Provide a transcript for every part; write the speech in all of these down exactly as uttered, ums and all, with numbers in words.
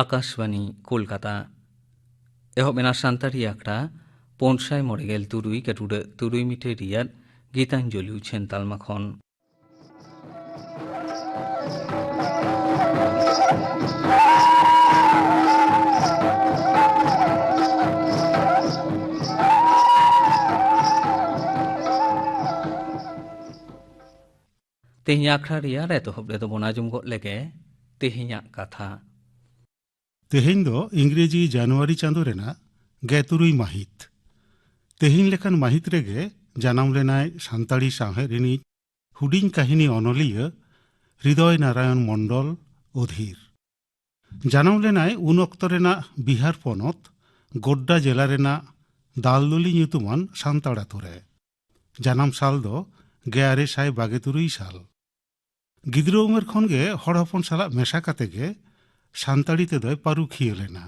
ᱟᱠᱟᱥᱵᱟᱱᱤ ᱠᱳᱞᱠᱟᱛᱟ᱾ ᱮᱦᱚᱵ ᱮᱱᱟ ᱥᱟᱱᱛᱟᱲᱤ ᱟᱠᱷᱲᱟ ᱯᱩᱱ ᱥᱟᱭ ᱢᱚᱬᱮ ᱜᱮᱞ ᱛᱩᱨᱩᱭ ᱜᱟᱹᱴᱩᱰᱟᱹᱜ ᱛᱩᱨᱩᱭ ᱢᱤᱴᱟᱨ ᱨᱮᱭᱟᱜ ᱜᱤᱛᱟᱧᱡᱚᱞᱤ ᱩᱪᱷᱟᱹᱱ ᱛᱟᱞᱢᱟ ᱠᱷᱚᱱ᱾ ᱛᱮᱦᱮᱧ ᱟᱠᱷᱲᱟ ᱨᱮᱭᱟᱜ ᱮᱛᱚᱦᱚᱵ ᱨᱮᱫᱚ ᱵᱚᱱ ᱟᱸᱡᱚᱢ ᱜᱚᱫ ᱞᱮᱜᱮ ᱛᱮᱦᱮᱧᱟᱜ ᱠᱟᱛᱷᱟ᱾ ᱛᱮᱦᱮᱧ ᱫᱚ ᱤᱝᱨᱮᱡᱤ ᱡᱟᱱᱩᱣᱟᱨᱤ ᱪᱟᱸᱫᱚ ᱨᱮᱱᱟᱜ ᱜᱮᱞ ᱛᱩᱨᱩᱭ ᱢᱟᱹᱦᱤᱛ᱾ ᱛᱮᱦᱮᱧ ᱞᱮᱠᱟᱱ ᱢᱟᱹᱦᱤᱛ ᱨᱮᱜᱮ ᱡᱟᱱᱟᱢ ᱞᱮᱱᱟᱭ ᱥᱟᱱᱛᱟᱲᱤ ᱥᱟᱶᱦᱮᱫ ᱨᱤᱱᱤᱡ ᱦᱩᱰᱤᱧ ᱠᱟᱹᱦᱱᱤ ᱚᱱᱚᱞᱤᱭᱟᱹ ᱦᱨᱤᱫᱚᱭ ᱱᱟᱨᱟᱭᱚᱱ ᱢᱚᱱᱰᱚᱞ ᱚᱫᱷᱤᱨ᱾ ᱡᱟᱱᱟᱢ ᱞᱮᱱᱟᱭ ᱩᱱ ᱚᱠᱛᱚ ᱨᱮᱱᱟᱜ ᱵᱤᱦᱟᱨ ᱯᱚᱱᱚᱛ ᱜᱳᱰᱰᱟ ᱡᱮᱞᱟ ᱨᱮᱱᱟᱜ ᱫᱟᱞᱫᱚᱞᱤ ᱧᱩᱛᱩᱢᱟᱱ ᱥᱟᱱᱛᱟᱲ ᱟᱛᱳ ᱨᱮ᱾ ᱡᱟᱱᱟᱢ ᱥᱟᱞ ᱫᱚ ᱜᱮᱞ ᱟᱨᱮ ᱥᱟᱭ ᱵᱟᱜᱮ ᱛᱩᱨᱩᱭ ᱥᱟᱞ᱾ ᱜᱤᱫᱽᱨᱟᱹ ᱩᱢᱮᱨ ᱠᱷᱚᱱ ᱜᱮ ᱦᱚᱲ ᱦᱚᱯᱚᱱ ᱥᱟᱞᱟᱜ ᱢᱮᱥᱟ ᱠᱟᱛᱮ ᱜᱮ ᱥᱟᱱᱛᱟᱲᱤ ᱛᱮᱫᱚᱭ ᱯᱟᱹᱨᱩᱠᱷᱤᱭᱟᱹ ᱞᱮᱱᱟ᱾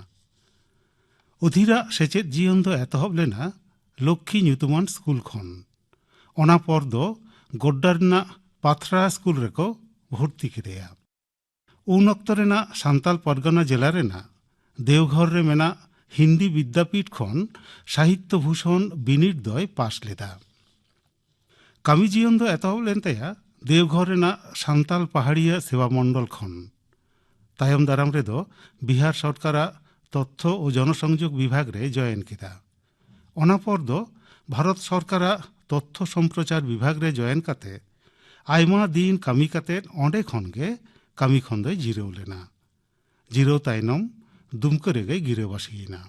ᱚᱫᱷᱤᱨᱟᱜ ᱥᱮᱪᱮᱫ ᱡᱤᱭᱚᱱ ᱫᱚ ᱮᱛᱚᱦᱚᱵ ᱞᱮᱱᱟ ᱞᱚᱠᱠᱷᱤ ᱧᱩᱛᱩᱢᱟᱱ ᱥᱠᱩᱞ ᱠᱷᱚᱱ᱾ ᱚᱱᱟ ᱯᱚᱨ ᱫᱚ ᱜᱳᱰᱰᱟ ᱨᱮᱱᱟᱜ ᱯᱟᱛᱷᱨᱟ ᱥᱠᱩᱞ ᱨᱮᱠᱚ ᱵᱷᱚᱨᱛᱤ ᱠᱮᱫᱮᱭᱟ᱾ ᱩᱱ ᱚᱠᱛᱚ ᱨᱮᱱᱟᱜ ᱥᱟᱱᱛᱟᱞ ᱯᱟᱨᱜᱟᱱᱟ ᱡᱮᱞᱟ ᱨᱮᱱᱟᱜ ᱫᱮᱣᱜᱷᱚᱨ ᱨᱮ ᱢᱮᱱᱟᱜ ᱦᱤᱱᱫᱤ ᱵᱤᱫᱽᱫᱟᱯᱤᱴ ᱠᱷᱚᱱ ᱥᱟᱦᱤᱛᱛᱚ ᱵᱷᱩᱥᱚᱱ ᱵᱤᱱᱤᱰ ᱫᱚᱭ ᱯᱟᱥ ᱞᱮᱫᱟ᱾ ᱠᱟᱹᱢᱤ ᱡᱤᱭᱚᱱ ᱫᱚ ᱮᱛᱚᱦᱚᱵ ᱞᱮᱱ ᱛᱟᱭᱟ ᱫᱮᱣᱜᱷᱚᱨ ᱨᱮᱱᱟᱜ ᱥᱟᱱᱛᱟᱞ ᱯᱟᱦᱟᱲᱤᱭᱟᱹ ᱥᱮᱵᱟ ᱢᱚᱱᱰᱚᱞ ᱠᱷᱚᱱ᱾ ᱛᱟᱭᱚᱢ ᱫᱟᱨᱟᱢ ᱨᱮᱫᱚ ᱵᱤᱦᱟᱨ ᱥᱚᱨᱠᱟᱨᱟᱜ ᱛᱚᱛᱛᱷᱚ ᱳ ᱡᱚᱱᱚᱥᱚᱝᱡᱳᱜᱽ ᱵᱤᱵᱷᱟᱜᱽ ᱨᱮ ᱡᱚᱭᱮᱱ ᱠᱮᱫᱟ᱾ ᱚᱱᱟ ᱯᱚᱨ ᱫᱚ ᱵᱷᱟᱨᱚᱛ ᱥᱚᱨᱠᱟᱨᱟᱜ ᱛᱚᱛᱛᱷᱚ ᱥᱚᱢᱯᱨᱚᱪᱟᱨ ᱵᱤᱵᱷᱟᱜᱽ ᱨᱮ ᱡᱚᱭᱮᱱ ᱠᱟᱛᱮ ᱟᱭᱢᱟ ᱫᱤᱱ ᱠᱟᱹᱢᱤ ᱠᱟᱛᱮ ᱚᱸᱰᱮ ᱠᱷᱚᱱ ᱜᱮ ᱠᱟᱹᱢᱤ ᱠᱷᱚᱱ ᱫᱚᱭ ᱡᱤᱨᱟᱹᱣ ᱞᱮᱱᱟ᱾ ᱡᱤᱨᱟᱹᱣ ᱛᱟᱭᱱᱚᱢ ᱫᱩᱢᱠᱟᱹ ᱨᱮᱜᱮ ᱜᱤᱨᱟᱹᱵᱟᱹᱥᱤᱭᱮᱱᱟ᱾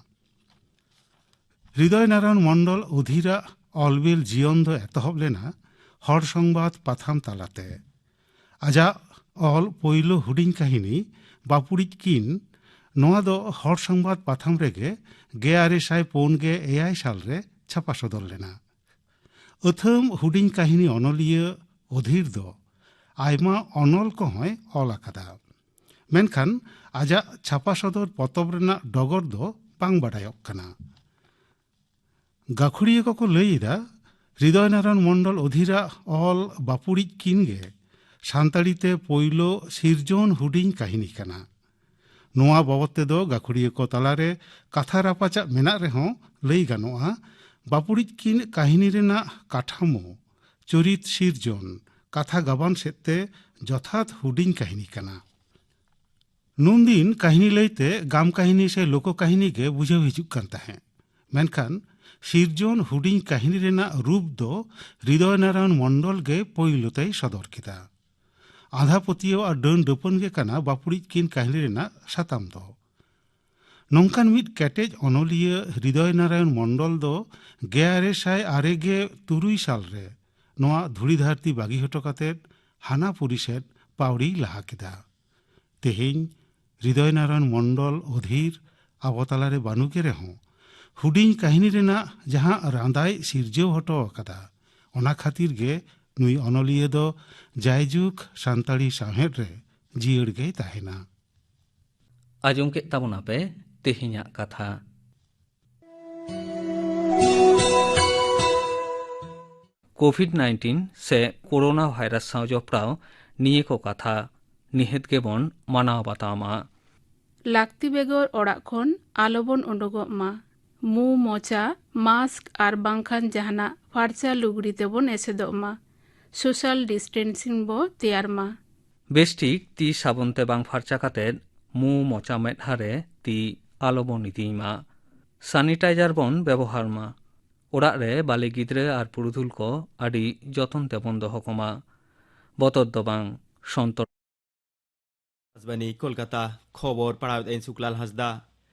ᱦᱨᱤᱫᱚᱭ ᱱᱟᱨᱟᱭᱚᱱ ᱢᱚᱱᱰᱚᱞ ᱚᱫᱷᱤᱨᱟᱜ ᱚᱞᱵᱮᱞ ᱡᱤᱭᱚᱱ ᱫᱚ ᱮᱛᱚᱦᱚᱵ ᱞᱮᱱᱟ ᱦᱚᱲ ᱥᱚᱝᱵᱟᱫ ᱯᱟᱛᱷᱟᱢ ᱛᱟᱞᱟᱛᱮ᱾ ᱟᱡᱟᱜ ᱚᱞ ᱯᱳᱭᱞᱳ ᱦᱩᱰᱤᱧ ᱠᱟᱹᱦᱱᱤ ᱵᱟᱯᱩᱲᱤᱡ ᱠᱤᱱ, ᱱᱚᱣᱟ ᱫᱚ ᱦᱚᱲ ᱥᱚᱝᱵᱟᱫ ᱯᱟᱛᱷᱟᱢ ᱨᱮᱜᱮ ᱜᱮᱞ ᱟᱨᱮ ᱥᱟᱭ ᱯᱩᱱ ᱜᱮᱞ ᱮᱭᱟᱭ ᱥᱟᱞ ᱨᱮ ᱪᱷᱟᱯᱟ ᱥᱚᱫᱚᱨ ᱞᱮᱱᱟ᱾ ᱟᱹᱛᱷᱟᱹᱢ ᱦᱩᱰᱤᱧ ᱠᱟᱹᱦᱱᱤ ᱚᱱᱚᱞᱤᱭᱟᱹ ᱚᱫᱷᱤᱨ ᱫᱚ ᱟᱭᱢᱟ ᱚᱱᱚᱞ ᱠᱚᱦᱚᱸᱭ ᱚᱞ ᱟᱠᱟᱫᱟ, ᱢᱮᱱᱠᱷᱟᱱ ᱟᱡᱟᱜ ᱪᱷᱟᱯᱟ ᱥᱚᱫᱚᱨ ᱯᱚᱛᱚᱵ ᱨᱮᱱᱟᱜ ᱰᱚᱜᱚᱨ ᱫᱚ ᱵᱟᱝ ᱵᱟᱰᱟᱭᱚᱜ ᱠᱟᱱᱟ᱾ ᱜᱟᱹᱠᱷᱩᱲᱤᱭᱟᱹ ᱠᱚᱠᱚ ᱞᱟᱹᱭ ᱮᱫᱟ, ᱦᱨᱤᱫᱚᱭ ᱱᱟᱨᱟᱭᱚᱱ ᱢᱚᱱᱰᱚᱞ ᱚᱫᱷᱤᱨᱟᱜ ᱚᱞ ᱵᱟᱯᱩᱲᱤᱡ ᱠᱤᱱ ᱜᱮ ᱥᱟᱱᱛᱟᱲᱤ ᱛᱮ ᱯᱳᱭᱞᱳ ᱥᱤᱨᱡᱚᱱ ᱦᱩᱰᱤᱧ ᱠᱟᱹᱦᱱᱤ ᱠᱟᱱᱟ᱾ ᱱᱚᱣᱟ ᱵᱟᱵᱚᱛ ᱛᱮᱫᱚ ᱜᱟᱹᱠᱷᱩᱲᱤᱭᱟᱹ ᱠᱚ ᱛᱟᱞᱟᱨᱮ ᱠᱟᱛᱷᱟ ᱨᱟᱯᱟᱪᱟᱜ ᱢᱮᱱᱟᱜ ᱨᱮᱦᱚᱸ, ᱞᱟᱹᱭ ᱜᱟᱱᱚᱜᱼᱟ, ᱵᱟᱯᱩᱲᱤᱡ ᱠᱤᱱ ᱠᱟᱹᱦᱱᱤ ᱨᱮᱱᱟᱜ ᱠᱟᱴᱷᱟᱢᱳ, ᱪᱚᱨᱤᱛ ᱥᱤᱨᱡᱚᱱ, ᱠᱟᱛᱷᱟ ᱜᱟᱵᱟᱱ ᱥᱮᱫ ᱛᱮ ᱡᱚᱛᱷᱟᱛ ᱦᱩᱰᱤᱧ ᱠᱟᱹᱦᱱᱤ ᱠᱟᱱᱟ᱾ ᱱᱩᱱᱫᱤᱱ ᱠᱟᱹᱦᱱᱤ ᱞᱟᱹᱭᱛᱮ ᱜᱟᱢ ᱠᱟᱹᱦᱱᱤ ᱥᱮ ᱞᱳᱠᱚ ᱠᱟᱹᱦᱱᱤ ᱜᱮ ᱵᱩᱡᱷᱟᱹᱣ ᱦᱤᱡᱩᱜ ᱠᱟᱱ ᱛᱟᱦᱮᱸᱫ᱾ ᱢᱮᱱᱠᱷᱟᱱ ᱥᱤᱨᱡᱚᱱ ᱦᱩᱰᱤᱧ ᱠᱟᱹᱦᱱᱤ ᱨᱮᱱᱟᱜ ᱨᱩᱯ ᱫᱚ ᱦᱨᱤᱫᱚᱭ ᱱᱟᱨᱟᱭᱚᱱ ᱢᱚᱱᱰᱚᱞ ᱜᱮ ᱯᱳᱭᱞᱳ ᱛᱮᱭ ᱥᱚᱫᱚᱨ ᱠᱮᱫᱟ᱾ ᱟᱸᱫᱷᱟ ᱯᱟᱹᱛᱭᱟᱹᱣ ᱟᱨ ᱰᱟᱹᱱ ᱰᱟᱹᱯᱟᱹᱱ ᱜᱮ ᱠᱟᱱᱟ ᱵᱟᱯᱩᱲᱤᱡ ᱠᱤᱱ ᱠᱟᱹᱦᱱᱤ ᱨᱮᱱᱟᱜ ᱥᱟᱛᱟᱢ ᱫᱚ᱾ ᱱᱚᱝᱠᱟᱱ ᱢᱤᱫ ᱠᱮᱴᱮᱡ ᱚᱱᱚᱞᱤᱭᱟᱹ ᱦᱨᱤᱫᱚᱭ ᱱᱟᱨᱟᱭᱚᱱ ᱢᱚᱱᱰᱚᱞ ᱫᱚ ᱜᱮᱞ ᱟᱨᱮ ᱥᱟᱭ ᱟᱨᱮ ᱜᱮ ᱛᱩᱨᱩᱭ ᱥᱟᱞ ᱨᱮ ᱱᱚᱣᱟ ᱫᱷᱩᱲᱤ ᱫᱷᱟᱹᱨᱛᱤ ᱵᱟᱹᱜᱤ ᱦᱚᱴᱚ ᱠᱟᱛᱮ ᱦᱟᱱᱟ ᱯᱩᱨᱤ ᱥᱮᱫ ᱯᱟᱹᱣᱲᱤᱭ ᱞᱟᱦᱟ ᱠᱮᱫᱟ᱾ ᱛᱮᱦᱮᱧ ᱦᱨᱤᱫᱚᱭ ᱱᱟᱨᱟᱭᱚᱱ ᱢᱚᱱᱰᱚᱞ ᱚᱫᱷᱤᱨ ᱟᱵᱚ ᱛᱟᱞᱟᱨᱮ ᱵᱟᱹᱱᱩᱜ ᱮ ᱨᱮᱦᱚᱸ, ᱦᱩᱰᱤᱧ ᱠᱟᱹᱦᱱᱤ ᱨᱮᱱᱟᱜ ᱡᱟᱦᱟᱸ ᱨᱟᱸᱫᱟᱭ ᱥᱤᱨᱡᱟᱹᱣ ᱦᱚᱴᱚ ᱟᱠᱟᱫᱟ, ᱚᱱᱟ ᱠᱷᱟᱹᱛᱤᱨ ᱜᱮ ᱱᱩᱭ ᱚᱱᱚᱞᱤᱭᱟᱹ ᱫᱚ ᱡᱟᱭᱡᱩᱜᱽ ᱥᱟᱱᱛᱟᱲᱤ ᱥᱟᱶᱦᱮᱫ ᱨᱮ ᱡᱤᱭᱟᱹᱲ ᱜᱮᱭ ᱛᱟᱦᱮᱱᱟ᱾ ᱟᱸᱡᱚᱢ ᱠᱮᱫ ᱛᱟᱵᱚᱱᱟᱯᱮ ᱛᱮᱦᱮᱧᱟᱜ ᱠᱟᱛᱷᱟ᱾ ᱠᱳᱵᱷᱤᱰ ᱱᱟᱭᱤᱱᱴᱤᱱ ᱥᱮ ᱠᱳᱨᱳᱱᱟ ᱵᱷᱟᱭᱨᱟᱥ ᱥᱟᱶ ᱡᱚᱯᱲᱟᱣ ᱱᱤᱭᱟᱹ ᱠᱚ ᱠᱟᱛᱷᱟ ᱱᱤᱦᱟᱹᱛ ᱜᱮᱵᱚᱱ ᱢᱟᱱᱟᱣ ᱵᱟᱛᱟᱣ ᱢᱟ᱾ ᱞᱟᱹᱠᱛᱤ ᱵᱮᱜᱚᱨ ᱚᱲᱟᱜ ᱠᱷᱚᱱ ᱟᱞᱚᱵᱚᱱ ᱩᱰᱩᱠᱚᱜ ᱢᱟ᱾ ᱢᱩ, ᱢᱚᱪᱟ, ᱢᱟᱥᱠ ᱟᱨ ᱵᱟᱝᱠᱷᱟᱱ ᱡᱟᱦᱟᱱᱟᱜ ᱯᱷᱟᱨᱪᱟ ᱞᱩᱜᱽᱲᱤ ᱛᱮᱵᱚᱱ ᱮᱥᱮᱫᱚᱜ ᱢᱟ᱾ ᱥᱳᱥᱟᱞ ᱰᱤᱥᱴᱮᱱᱥᱤᱝ ᱵᱚ ᱛᱮᱭᱟᱨ ᱢᱟ᱾ ᱵᱮᱥᱴᱷᱤᱠ ᱛᱤ ᱥᱟᱵᱚᱱ ᱛᱮ ᱵᱟᱝ ᱯᱷᱟᱨᱪᱟ ᱠᱟᱛᱮ ᱢᱩ, ᱢᱚᱪᱟ, ᱢᱮᱫᱦᱟ ᱨᱮ ᱛᱤ ᱟᱞᱚᱵᱚᱱ ᱤᱫᱤᱭ ᱢᱟ᱾ ᱥᱟᱱᱤᱴᱟᱭᱡᱟᱨ ᱵᱚᱱ ᱵᱮᱵᱚᱦᱟᱨ ᱢᱟ᱾ ᱚᱲᱟᱜ ᱨᱮ ᱵᱟᱞᱮ ᱜᱤᱫᱽᱨᱟᱹ ᱟᱨ ᱯᱩᱨᱩᱫᱷᱩᱞ ᱠᱚ ᱟᱹᱰᱤ ᱡᱚᱛᱚᱱ ᱛᱮᱵᱚᱱ ᱫᱚᱦᱚ ᱠᱚᱢᱟ᱾ ᱵᱚᱛᱚᱨ ᱫᱚ ᱵᱟᱝ, ᱥᱚᱱᱛᱚᱨ᱾ ᱟᱠᱟᱥᱵᱟᱱᱤ ᱠᱳᱞᱠᱟᱛᱟ, ᱠᱷᱚᱵᱚᱨ ᱯᱟᱲᱦᱟᱣᱮᱫ ᱟᱹᱧ ᱥᱩᱠᱞᱟᱞ ᱦᱟᱸᱥᱫᱟ᱾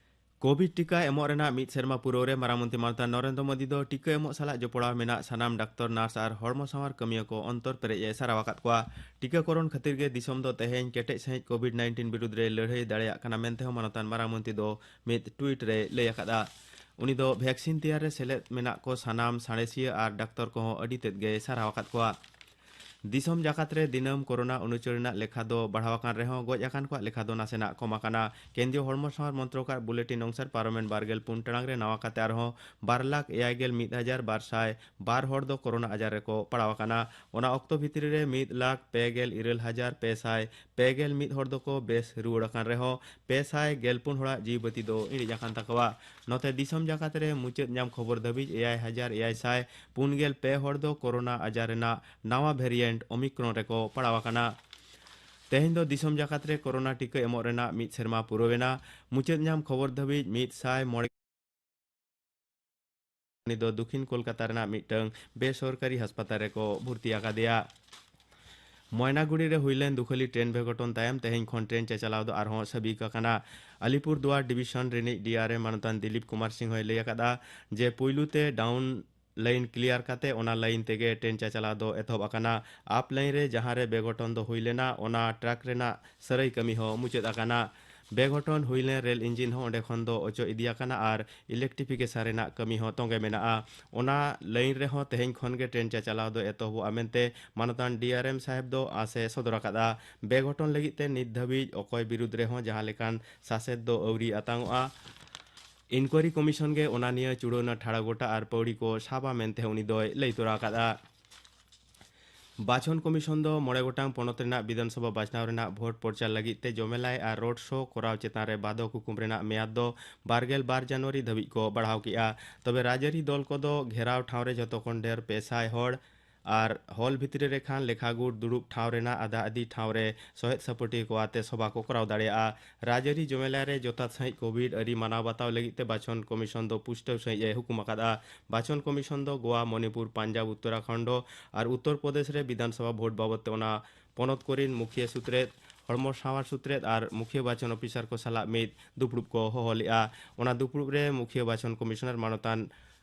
ᱠᱳᱵᱷᱤᱰ ᱴᱤᱠᱟ ᱮᱢᱚᱜ ᱨᱮᱱᱟᱜ ᱢᱤᱫ ᱥᱮᱨᱢᱟ ᱯᱩᱨᱟᱹᱣ ᱨᱮ ᱢᱟᱨᱟᱝ ᱢᱚᱱᱛᱨᱤ ᱢᱟᱱᱚᱛᱟᱱ ᱱᱚᱨᱮᱱᱫᱨᱚ ᱢᱳᱫᱤ ᱫᱚ ᱴᱤᱠᱟ ᱮᱢᱚᱜ ᱥᱟᱞᱟᱜ ᱡᱚᱯᱲᱟᱣ ᱢᱮᱱᱟᱜ ᱥᱟᱱᱟᱢ ᱰᱟᱠᱛᱚᱨ, ᱱᱟᱨᱥ ᱟᱨ ᱦᱚᱲᱢᱚ ᱥᱟᱶᱟᱨ ᱠᱟᱹᱢᱤᱭᱟᱹ ᱠᱚ ᱚᱱᱛᱚᱨ ᱯᱮᱨᱮᱡ ᱮ ᱥᱟᱨᱦᱟᱣ ᱟᱠᱟᱫ ᱠᱚᱣᱟ᱾ ᱴᱤᱠᱟᱠᱚᱨᱚᱱ ᱠᱷᱟᱹᱛᱤᱨ ᱜᱮ ᱫᱤᱥᱚᱢ ᱫᱚ ᱛᱮᱦᱮᱧ ᱠᱮᱴᱮᱡ ᱥᱟᱹᱦᱤᱡ ᱠᱳᱵᱷᱤᱰ ᱱᱟᱭᱤᱱᱴᱤᱱ ᱵᱤᱨᱩᱫᱽ ᱨᱮ ᱞᱟᱹᱲᱦᱟᱹᱭ ᱫᱟᱲᱮᱭᱟᱜ ᱠᱟᱱᱟ ᱢᱮᱱᱛᱮ ᱦᱚᱸ ᱢᱟᱱᱚᱛᱟᱱ ᱢᱟᱨᱟᱝ ᱢᱚᱱᱛᱨᱤ ᱫᱚ ᱢᱤᱫ ᱴᱩᱭᱤᱴ ᱨᱮᱭ ᱞᱟᱹᱭ ᱟᱠᱟᱫᱼᱟ᱾ ᱩᱱᱤ ᱫᱚ ᱵᱷᱮᱠᱥᱤᱱ ᱛᱮᱭᱟᱨ ᱨᱮ ᱥᱮᱞᱮᱫ ᱢᱮᱱᱟᱜ ᱠᱚ ᱥᱟᱱᱟᱢ ᱥᱟᱬᱮᱥᱤᱭᱟᱹ ᱟᱨ ᱰᱟᱠᱛᱚᱨ ᱠᱚᱦᱚᱸ ᱟᱹᱰᱤ ᱛᱮᱫ ᱜᱮᱭ ᱥᱟᱨᱦᱟᱣ ᱟᱠᱟᱫ ᱠᱚᱣᱟ᱾ ᱫᱤᱥᱚᱢ ᱡᱟᱠᱟᱛ ᱨᱮ ᱫᱤᱱᱟᱹᱢ ᱠᱳᱨᱳᱱᱟ ᱩᱱᱩᱪᱟᱹᱲ ᱨᱮᱱᱟᱜ ᱞᱮᱠᱷᱟ ᱫᱚ ᱵᱟᱲᱦᱟᱣ ᱟᱠᱟᱱ ᱨᱮᱦᱚᱸ, ᱜᱚᱡ ᱟᱠᱟᱱ ᱠᱚᱣᱟᱜ ᱞᱮᱠᱷᱟ ᱫᱚ ᱱᱟᱥᱮᱱᱟᱜ ᱠᱚᱢ ᱟᱠᱟᱱᱟ᱾ ᱠᱮᱱᱫᱨᱤᱭᱚ ᱦᱚᱲᱢᱚ ᱥᱟᱶᱟᱨ ᱢᱚᱱᱛᱨᱚᱠ ᱟᱜ ᱵᱩᱞᱮᱴᱤᱱ ᱚᱱᱩᱥᱟᱨ, ᱯᱟᱨᱚᱢᱮᱱ ᱵᱟᱨᱜᱮᱞ ᱯᱩᱱ ᱴᱟᱲᱟᱝ ᱨᱮ ᱱᱟᱣᱟ ᱠᱟᱛᱮ ᱟᱨᱦᱚᱸ ᱵᱟᱨ ᱞᱟᱠᱷ ᱮᱭᱟᱭ ᱜᱮᱞ ᱢᱤᱫ ᱦᱟᱡᱟᱨ ᱵᱟᱨ ᱥᱟᱭ ᱵᱟᱨ ᱦᱚᱲ ᱫᱚ ᱠᱳᱨᱳᱱᱟ ᱟᱡᱟᱨ ᱨᱮᱠᱚ ᱯᱟᱲᱟᱣ ᱟᱠᱟᱱᱟ᱾ ᱚᱱᱟ ᱚᱠᱛᱚ ᱵᱷᱤᱛᱨᱤ ᱨᱮ ᱢᱤᱫ ᱞᱟᱠᱷ ᱯᱮ ᱜᱮᱞ ᱤᱨᱟᱹᱞ ᱦᱟᱡᱟᱨ ᱯᱮ ᱥᱟᱭ ᱯᱮ ᱜᱮᱞ ᱢᱤᱫ ᱦᱚᱲ ᱫᱚᱠᱚ ᱵᱮᱥ ᱨᱩᱣᱟᱹᱲ ᱟᱠᱟᱱ ᱨᱮᱦᱚᱸ, ᱯᱮ ᱥᱟᱭ ᱜᱮᱞ ᱯᱩᱱ ᱦᱚᱲᱟᱜ ᱡᱤᱣᱤ ᱵᱟᱹᱛᱤ ᱫᱚ ᱤᱬᱤᱡ ᱟᱠᱟᱱ ᱛᱟᱠᱚᱣᱟ᱾ ᱱᱚᱛᱮ, ᱫᱤᱥᱚᱢ ᱡᱟᱠᱟᱛ ᱨᱮ ᱢᱩᱪᱟᱹᱫ ᱧᱟᱢ ᱠᱷᱚᱵᱚᱨ ᱫᱷᱟᱹᱵᱤᱡ ᱮᱭᱟᱭ ᱦᱟᱡᱟᱨ ᱮᱭᱟᱭ ᱥᱟᱭ ᱯᱩᱱ ᱜᱮᱞ ᱯᱮ ᱦᱚᱲ ᱫᱚ ᱠᱳᱨᱳᱱᱟ ᱟᱡᱟᱨ ᱨᱮᱱᱟᱜ ᱱᱟᱣᱟ ᱵᱷᱮᱨᱤᱭᱮᱱᱴ ᱳᱢᱤᱠᱨᱚᱱ ᱨᱮᱠᱚ ᱯᱟᱲᱟᱣ ᱟᱠᱟᱱᱟ᱾ ᱛᱮᱦᱮᱧ ᱫᱚ ᱫᱤᱥᱚᱢ ᱡᱟᱠᱟᱛ ᱨᱮ ᱠᱳᱨᱳᱱᱟ ᱴᱤᱠᱟᱹ ᱮᱢᱚᱜ ᱨᱮᱱᱟᱜ ᱢᱤᱫ ᱥᱮᱨᱢᱟ ᱯᱩᱨᱟᱹᱣ ᱮᱱᱟ᱾ ᱢᱩᱪᱟᱹᱫ ᱧᱟᱢ ᱠᱷᱚᱵᱚᱨ ᱫᱷᱟᱹᱵᱤᱡ ᱢᱤᱫ ᱥᱟᱭ ᱢᱚᱬᱮ ᱩᱱᱤ ᱫᱚ ᱫᱚᱠᱷᱤᱱ ᱠᱳᱞᱠᱟᱛᱟ ᱨᱮᱱᱟᱜ ᱢᱤᱫᱴᱟᱝ ᱵᱮᱥᱚᱨᱠᱟᱨᱤ ᱦᱟᱥᱯᱟᱛᱟᱞ ᱨᱮᱠᱚ ᱵᱷᱚᱨᱛᱤ ᱟᱠᱟᱫᱮᱭᱟ᱾ ᱢᱚᱭᱱᱟᱜᱩᱲᱤ ᱨᱮ ᱦᱩᱭ ᱞᱮᱱ ᱫᱩᱠᱷᱟᱹᱞᱤ ᱴᱨᱮᱱ ᱵᱮᱜᱷᱚᱴᱚᱱ ᱛᱟᱭᱚᱢ ᱛᱮᱦᱮᱧ ᱠᱷᱚᱱ ᱴᱨᱮᱱ ᱪᱟᱪᱟᱞᱟᱣ ᱫᱚ ᱟᱨᱦᱚᱸ ᱥᱟᱹᱵᱤᱠ ᱟᱠᱟᱱᱟ᱾ ᱟᱞᱤᱯᱩᱨ ᱫᱩᱣᱟᱨ ᱰᱤᱵᱤᱥᱚᱱ ᱨᱤᱱᱤᱡ ᱰᱤ ᱟᱨ ᱮᱢ ᱢᱟᱱᱚᱛᱟᱱ ᱫᱤᱞᱤᱯ ᱠᱩᱢᱟᱨ ᱥᱤᱝ ᱦᱚᱸᱭ ᱞᱟᱹᱭ ᱟᱠᱟᱫᱼᱟ ᱡᱮ ᱯᱩᱭᱞᱩ ᱛᱮ ᱰᱟᱣᱩᱱ ᱞᱟᱭᱤᱱ ᱠᱞᱤᱭᱟᱨ ᱠᱟᱛᱮ ᱚᱱᱟ ᱞᱟᱭᱤᱱ ᱛᱮᱜᱮ ᱴᱨᱮᱱ ᱪᱟᱪᱟᱞᱟᱣ ᱫᱚ ᱮᱛᱚᱦᱚᱵ ᱟᱠᱟᱱᱟ᱾ ᱟᱯ ᱞᱟᱭᱤᱱ ᱨᱮ ᱡᱟᱦᱟᱸ ᱨᱮ ᱵᱮᱜᱷᱚᱴᱚᱱ ᱫᱚ ᱦᱩᱭ ᱞᱮᱱᱟ, ᱚᱱᱟ ᱴᱨᱟᱠ ᱨᱮᱱᱟᱜ ᱥᱟᱹᱨᱟᱹᱭ ᱠᱟᱹᱢᱤ ᱦᱚᱸ ᱢᱩᱪᱟᱹᱫ ᱟᱠᱟᱱᱟ᱾ ᱵᱮᱜᱷᱚᱴᱚᱱ ᱦᱩᱭ ᱞᱮᱱ ᱨᱮᱞ ᱤᱧᱡᱤᱱ ᱦᱚᱸ ᱚᱸᱰᱮ ᱠᱷᱚᱱ ᱫᱚ ᱚᱪᱚᱜ ᱤᱫᱤ ᱟᱠᱟᱱᱟ ᱟᱨ ᱤᱞᱮᱠᱴᱨᱤᱯᱷᱤᱠᱮᱥᱚᱱ ᱨᱮᱱᱟᱜ ᱠᱟᱹᱢᱤ ᱦᱚᱸ ᱛᱚᱸᱜᱮ ᱢᱮᱱᱟᱜᱼᱟ᱾ ᱚᱱᱟ ᱞᱟᱭᱤᱱ ᱨᱮᱦᱚᱸ ᱛᱮᱦᱮᱧ ᱠᱷᱚᱱ ᱜᱮ ᱴᱨᱮᱱ ᱪᱟᱪᱟᱞᱟᱣ ᱫᱚ ᱮᱛᱚᱦᱚᱵᱚᱜᱼᱟ ᱢᱮᱱᱛᱮ ᱢᱟᱱᱚᱛᱟᱱ ᱰᱤ ᱟᱨ ᱮᱢ ᱥᱟᱦᱮᱵᱽ ᱫᱚ ᱟᱸᱥ ᱮ ᱥᱚᱫᱚᱨ ᱟᱠᱟᱫᱼᱟ᱾ ᱵᱮᱜᱷᱚᱴᱚᱱ ᱞᱟᱹᱜᱤᱫ ᱛᱮ ᱱᱤᱛ ᱫᱷᱟᱹᱵᱤᱡ ᱚᱠᱚᱭ ᱵᱤᱨᱩᱫᱽ ᱨᱮᱦᱚᱸ ᱡᱟᱦᱟᱸ ᱞᱮᱠᱟᱱ ᱥᱟᱥᱮᱛ ᱫᱚ ᱟᱹᱣᱨᱤ ᱟᱛᱟᱝᱚᱜᱼᱟ᱾ ᱤᱱᱠᱣᱟᱨᱤ ᱠᱚᱢᱤᱥᱚᱱ ᱜᱮ ᱚᱱᱟ ᱱᱤᱭᱟᱹ ᱪᱩᱲᱟᱹᱣᱱᱟ ᱴᱷᱟᱲᱚ ᱜᱚᱴᱟ ᱟᱨ ᱯᱟᱹᱣᱲᱤ ᱠᱚ ᱥᱟᱵᱟ ᱢᱮᱱᱛᱮ ᱩᱱᱤ ᱫᱚᱭ ᱞᱟᱹᱭ ᱛᱚᱨᱟ ᱟᱠᱟᱫᱼᱟ᱾ ᱵᱟᱪᱷᱚᱱ ᱠᱚᱢᱤᱥᱚᱱ ᱫᱚ ᱢᱚᱬᱮ ᱜᱚᱴᱟᱝ ᱯᱚᱱᱚᱛ ᱨᱮᱱᱟᱜ ᱵᱤᱫᱷᱟᱱ ᱥᱚᱵᱷᱟ ᱵᱟᱪᱷᱱᱟᱣ ᱨᱮᱱᱟᱜ ᱵᱷᱳᱴ ᱯᱚᱨᱪᱟᱨ ᱞᱟᱹᱜᱤᱫ ᱛᱮ ᱡᱚᱢᱮᱞᱟᱭ ᱟᱨ ᱨᱳᱰ ᱥᱳ ᱠᱚᱨᱟᱣ ᱪᱮᱛᱟᱱ ᱨᱮ ᱵᱟᱫᱷᱚᱠ ᱦᱩᱠᱩᱢ ᱨᱮᱱᱟᱜ ᱢᱮᱭᱟᱫ ᱫᱚ ᱵᱟᱨ ᱜᱮᱞ ᱵᱟᱨ ᱡᱟᱱᱩᱣᱟᱨᱤ ᱫᱷᱟᱹᱵᱤᱡ ᱠᱚ ᱵᱟᱲᱦᱟᱣ ᱠᱮᱫᱼᱟ᱾ ᱛᱚᱵᱮ, ᱨᱟᱡᱽᱟᱹᱨᱤ ᱫᱚᱞ ᱠᱚᱫᱚ ᱜᱷᱮᱨᱟᱣ ᱴᱷᱟᱶ ᱨᱮ ᱡᱷᱚᱛᱚ ᱠᱷᱚᱱ ᱰᱷᱮᱨ ᱯᱮ ᱥᱟᱭ ᱦᱚᱲ ᱟᱨ ᱦᱚᱞ ᱵᱷᱤᱛᱨᱤ ᱨᱮ ᱠᱷᱟᱱ ᱞᱮᱠᱷᱟ ᱜᱩᱴ ᱫᱩᱲᱩᱵ ᱴᱷᱟᱶ ᱨᱮᱱᱟᱜ ᱟᱫᱷᱟ ᱟᱫᱷᱤ ᱴᱷᱟᱶ ᱨᱮ ᱥᱚᱦᱮᱫ ᱥᱟᱹᱯᱟᱹᱴᱤᱭᱟᱹ ᱠᱚ ᱟᱛᱮ ᱥᱚᱵᱷᱟ ᱠᱚ ᱠᱚᱨᱟᱣ ᱫᱟᱲᱮᱭᱟᱜᱼᱟ᱾ ᱨᱟᱡᱽᱟᱹᱨᱤ ᱡᱚᱢᱮᱞᱟᱭ ᱨᱮ ᱡᱚᱛᱷᱟᱛ ᱥᱟᱺᱦᱤᱡ ᱠᱳᱵᱷᱤᱰ ᱟᱹᱨᱤ ᱢᱟᱱᱟᱣ ᱵᱟᱛᱟᱣ ᱞᱟᱹᱜᱤᱫ ᱛᱮ ᱵᱟᱪᱷᱚᱱ ᱠᱚᱢᱤᱥᱚᱱ ᱫᱚ ᱯᱩᱥᱴᱟᱹᱣ ᱥᱟᱺᱦᱤᱡ ᱮ ᱦᱩᱠᱩᱢ ᱟᱠᱟᱫᱼᱟ᱾ ᱵᱟᱪᱷᱚᱱ ᱠᱚᱢᱤᱥᱚᱱ ᱫᱚ ᱜᱳᱣᱟ, ᱢᱚᱱᱤᱯᱩᱨ, ᱯᱟᱧᱡᱟᱵᱽ, ᱩᱛᱛᱚᱨᱟᱠᱷᱚᱸᱰ ᱟᱨ ᱩᱛᱛᱚᱨ ᱯᱨᱚᱫᱮᱥ ᱨᱮ ᱵᱤᱫᱷᱟᱱ ᱥᱚᱵᱷᱟ ᱵᱷᱳᱴ ᱵᱟᱵᱚᱫ ᱛᱮ ᱚᱱᱟ ᱯᱚᱱᱚᱛ ᱠᱚᱨᱮᱱ ᱢᱩᱠᱷᱤᱭᱟᱹ ᱥᱩᱛᱨᱮᱫ, ᱦᱚᱲᱢᱚ ᱥᱟᱶᱟᱨ ᱥᱩᱛᱨᱮᱫ ᱟᱨ ᱢᱩᱠᱷᱤᱭᱟᱹ ᱵᱟᱪᱷᱚᱱ ᱚᱯᱷᱤᱥᱟᱨ ᱠᱚ ᱥᱟᱞᱟᱜ ᱢᱤᱫ ᱫᱩᱯᱲᱩᱵ ᱠᱚ ᱦᱚᱦᱚ ᱞᱮᱫᱼᱟ᱾ ᱚᱱᱟ ᱫᱩᱯᱲᱩᱵ ᱨᱮ ᱢᱩᱠᱷᱤᱭᱟᱹ ᱵᱟᱪᱷᱚᱱ ᱠᱚᱢᱤᱥᱚᱱᱟᱨ ᱢᱟᱱᱚᱛᱟᱱ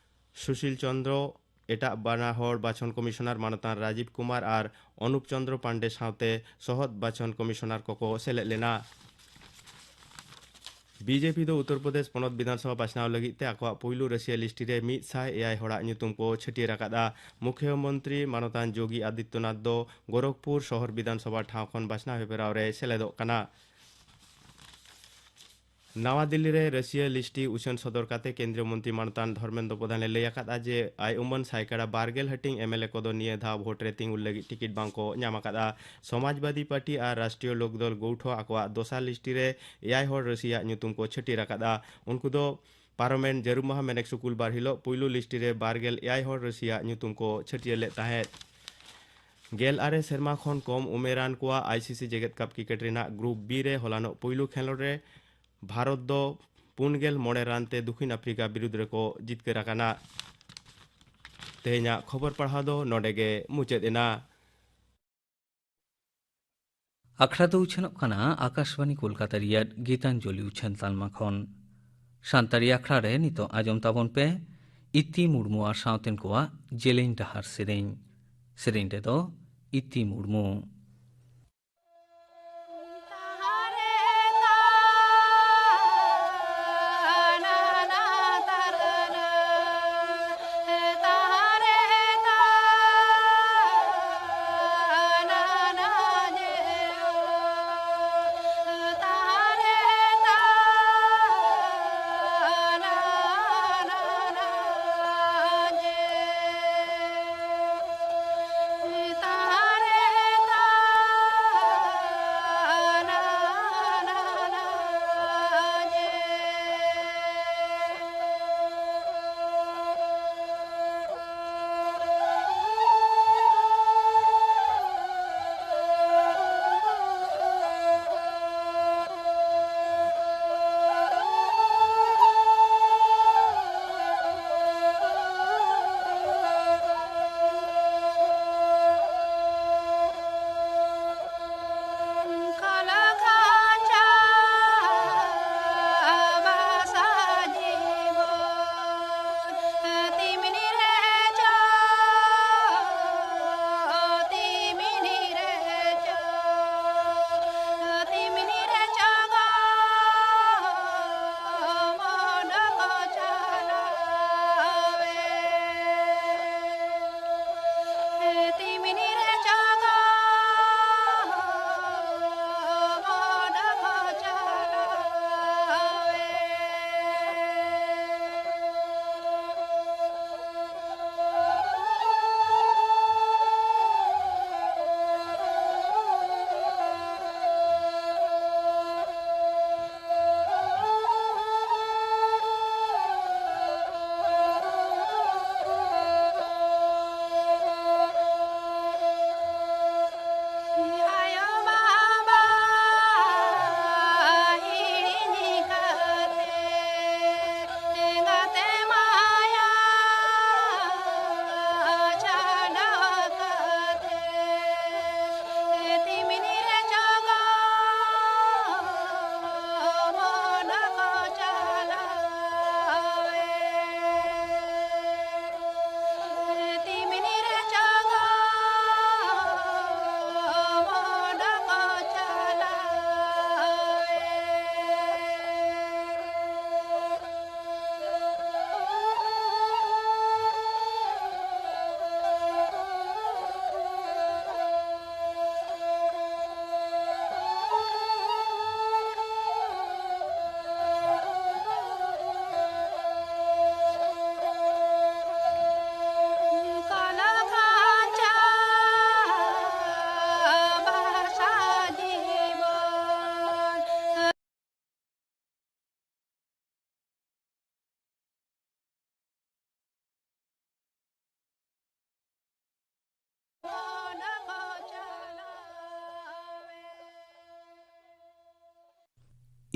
ᱥᱩᱥᱤᱞ ᱪᱚᱸᱫᱽᱨᱚ, ᱮᱴᱟᱜ ᱵᱟᱱᱟ ᱦᱚᱲ ᱵᱟᱪᱷᱚᱱ ᱠᱚᱢᱤᱥᱚᱱᱟᱨ ᱢᱟᱱᱚᱛᱟᱱ ᱨᱟᱡᱤᱵᱽ ᱠᱩᱢᱟᱨ ᱟᱨ ᱚᱱᱩᱯ ᱪᱚᱸᱫᱽᱨᱚ ᱯᱟᱱᱰᱮ ᱥᱟᱶᱛᱮ ᱥᱚᱦᱚᱫ ᱵᱟᱪᱷᱚᱱ ᱠᱚᱢᱤᱥᱚᱱᱟᱨ ᱠᱚᱠᱚ ᱥᱮᱞᱮᱫ ᱞᱮᱱᱟ᱾ ᱵᱤᱡᱮᱯᱤ ᱫᱚ ᱩᱛᱛᱚᱨ ᱯᱨᱚᱫᱮᱥ ᱯᱚᱱᱚᱛ ᱵᱤᱫᱷᱟᱱ ᱥᱚᱵᱷᱟ ᱵᱟᱪᱷᱱᱟᱣ ᱞᱟᱹᱜᱤᱫ ᱛᱮ ᱟᱠᱚᱣᱟᱜ ᱯᱩᱭᱞᱩ ᱨᱟᱹᱥᱤᱭᱟᱹ ᱞᱤᱥᱴᱤ ᱨᱮ ᱢᱤᱫ ᱥᱟᱭ ᱮᱭᱟᱭ ᱦᱚᱲᱟᱜ ᱧᱩᱛᱩᱢ ᱠᱚ ᱪᱷᱟᱹᱴᱭᱟᱹᱨ ᱟᱠᱟᱫᱼᱟ᱾ ᱢᱩᱠᱷᱭᱚᱢᱚᱱᱛᱨᱤ ᱢᱟᱱᱚᱛᱟᱱ ᱡᱳᱜᱤ ᱟᱫᱤᱛᱭᱚᱱᱟᱛᱷ ᱫᱚ ᱜᱳᱨᱚᱠᱷᱯᱩᱨ ᱥᱚᱦᱚᱨ ᱵᱤᱫᱷᱟᱱ ᱥᱚᱵᱷᱟ ᱴᱷᱟᱶ ᱠᱷᱚᱱ ᱵᱟᱪᱷᱱᱟᱣ ᱦᱮᱯᱨᱟᱣ ᱨᱮᱭ ᱥᱮᱞᱮᱫᱚᱜ ᱠᱟᱱᱟ᱾ ᱱᱟᱣᱟ ᱫᱤᱞᱞᱤ ᱨᱮ ᱨᱟᱹᱥᱤᱭᱟᱹ ᱞᱤᱥᱴᱤ ᱩᱪᱷᱟᱹᱱ ᱥᱚᱫᱚᱨ ᱠᱟᱛᱮ ᱠᱮᱱᱫᱨᱤᱭᱚ ᱢᱚᱱᱛᱨᱤ ᱢᱟᱱᱚᱛᱟᱱ ᱫᱷᱚᱨᱢᱮᱱᱫᱨᱚ ᱯᱨᱚᱫᱷᱟᱱ ᱮ ᱞᱟᱹᱭ ᱟᱠᱟᱫᱼᱟ ᱡᱮ ᱟᱭ ᱩᱢᱟᱹᱱ ᱥᱟᱭᱠᱟᱲᱟ ᱵᱟᱨ ᱜᱮᱞ ᱦᱟᱹᱴᱤᱧ ᱮᱢᱮᱞᱮ ᱠᱚᱫᱚ ᱱᱤᱭᱟᱹ ᱫᱷᱟᱣ ᱵᱷᱳᱴ ᱨᱮ ᱛᱤᱸᱜᱩ ᱞᱟᱹᱜᱤᱫ ᱴᱤᱠᱤᱴ ᱵᱟᱝ ᱠᱚ ᱧᱟᱢ ᱟᱠᱟᱫᱼᱟ᱾ ᱥᱚᱢᱟᱡᱽᱵᱟᱫᱤ ᱯᱟᱨᱴᱤ ᱟᱨ ᱨᱟᱥᱴᱨᱤᱭᱚ ᱞᱳᱠᱫᱚᱞ ᱜᱳᱣᱴᱷᱚ ᱟᱠᱚᱣᱟᱜ ᱫᱚᱥᱟᱨ ᱞᱤᱥᱴᱤ ᱨᱮ ᱮᱭᱟᱭ ᱦᱚᱲ ᱨᱟᱹᱥᱤᱭᱟᱹ ᱧᱩᱛᱩᱢ ᱠᱚ ᱪᱷᱟᱹᱴᱭᱟᱹᱨ ᱟᱠᱟᱫᱼᱟ᱾ ᱩᱱᱠᱩ ᱫᱚ ᱯᱟᱨᱚᱢᱮᱱ ᱡᱟᱹᱨᱩᱢ ᱢᱟᱦᱟ ᱢᱮᱱᱮᱠ ᱥᱩᱠᱩᱞ ᱵᱟᱨ ᱦᱤᱞᱳᱜ ᱯᱩᱭᱞᱩ ᱞᱤᱥᱴᱤ ᱨᱮ ᱵᱟᱨ ᱜᱮᱞ ᱮᱭᱟᱭ ᱦᱚᱲ ᱨᱟᱹᱥᱤᱭᱟᱹ ᱧᱩᱛᱩᱢ ᱠᱚ ᱪᱷᱟᱹᱴᱭᱟᱹᱨ ᱞᱮᱫ ᱛᱟᱦᱮᱸᱫ᱾ ᱜᱮᱞ ᱟᱨᱮ ᱥᱮᱨᱢᱟ ᱠᱷᱚᱱ ᱠᱚᱢ ᱩᱢᱮᱨᱟᱱ ᱠᱚᱣᱟᱜ ᱟᱭᱥᱤᱥᱤ ᱡᱮᱜᱮᱛ ᱠᱟᱯ ᱠᱨᱤᱠᱮᱴ ᱨᱮᱱᱟᱜ ᱜᱨᱩᱯ ᱵᱤ ᱨᱮ ᱦᱚᱞᱟᱱᱚᱜ ᱯᱩᱭᱞᱩ ᱠᱷᱮᱞᱳᱰ ᱨᱮ ᱵᱷᱟᱨᱚᱛ ᱫᱚ ᱯᱩᱱ ᱜᱮᱞ ᱢᱚᱬᱮ ᱨᱟᱱ ᱛᱮ ᱫᱚᱠᱷᱤᱱ ᱟᱯᱷᱨᱤᱠᱟ ᱵᱤᱨᱩᱫᱽ ᱨᱮᱠᱚ ᱡᱤᱛᱠᱟᱹᱨ ᱟᱠᱟᱱᱟ᱾ ᱛᱮᱦᱮᱧᱟᱜ ᱠᱷᱚᱵᱚᱨ ᱯᱟᱲᱦᱟᱣ ᱫᱚ ᱱᱚᱰᱮ ᱜᱮ ᱢᱩᱪᱟᱹᱫ ᱮᱱᱟ᱾ ᱟᱠᱷᱲᱟ ᱫᱚ ᱩᱪᱷᱟᱹᱱᱚᱜ ᱠᱟᱱᱟ ᱟᱠᱟᱥᱵᱟᱱᱤ ᱠᱳᱞᱠᱟᱛᱟ ᱨᱮᱭᱟᱜ ᱜᱤᱛᱟᱧᱡᱚᱞᱤ ᱩᱪᱷᱟᱹᱱ ᱛᱟᱞᱢᱟ ᱠᱷᱚᱱ᱾ ᱥᱟᱱᱛᱟᱲᱤ ᱟᱠᱷᱲᱟ ᱨᱮ ᱱᱤᱛᱚᱜ ᱟᱸᱡᱚᱢ ᱛᱟᱵᱚᱱ ᱯᱮ ᱤᱛᱤ ᱢᱩᱨᱢᱩ ᱟᱨ ᱥᱟᱶᱛᱮᱱ ᱠᱚᱣᱟᱜ ᱡᱮᱞᱮᱧ ᱰᱟᱦᱟᱨ ᱥᱮᱨᱮᱧ᱾ ᱥᱮᱨᱮᱧ ᱨᱮᱫᱚ ᱤᱛᱤ ᱢᱩᱨᱢᱩ᱾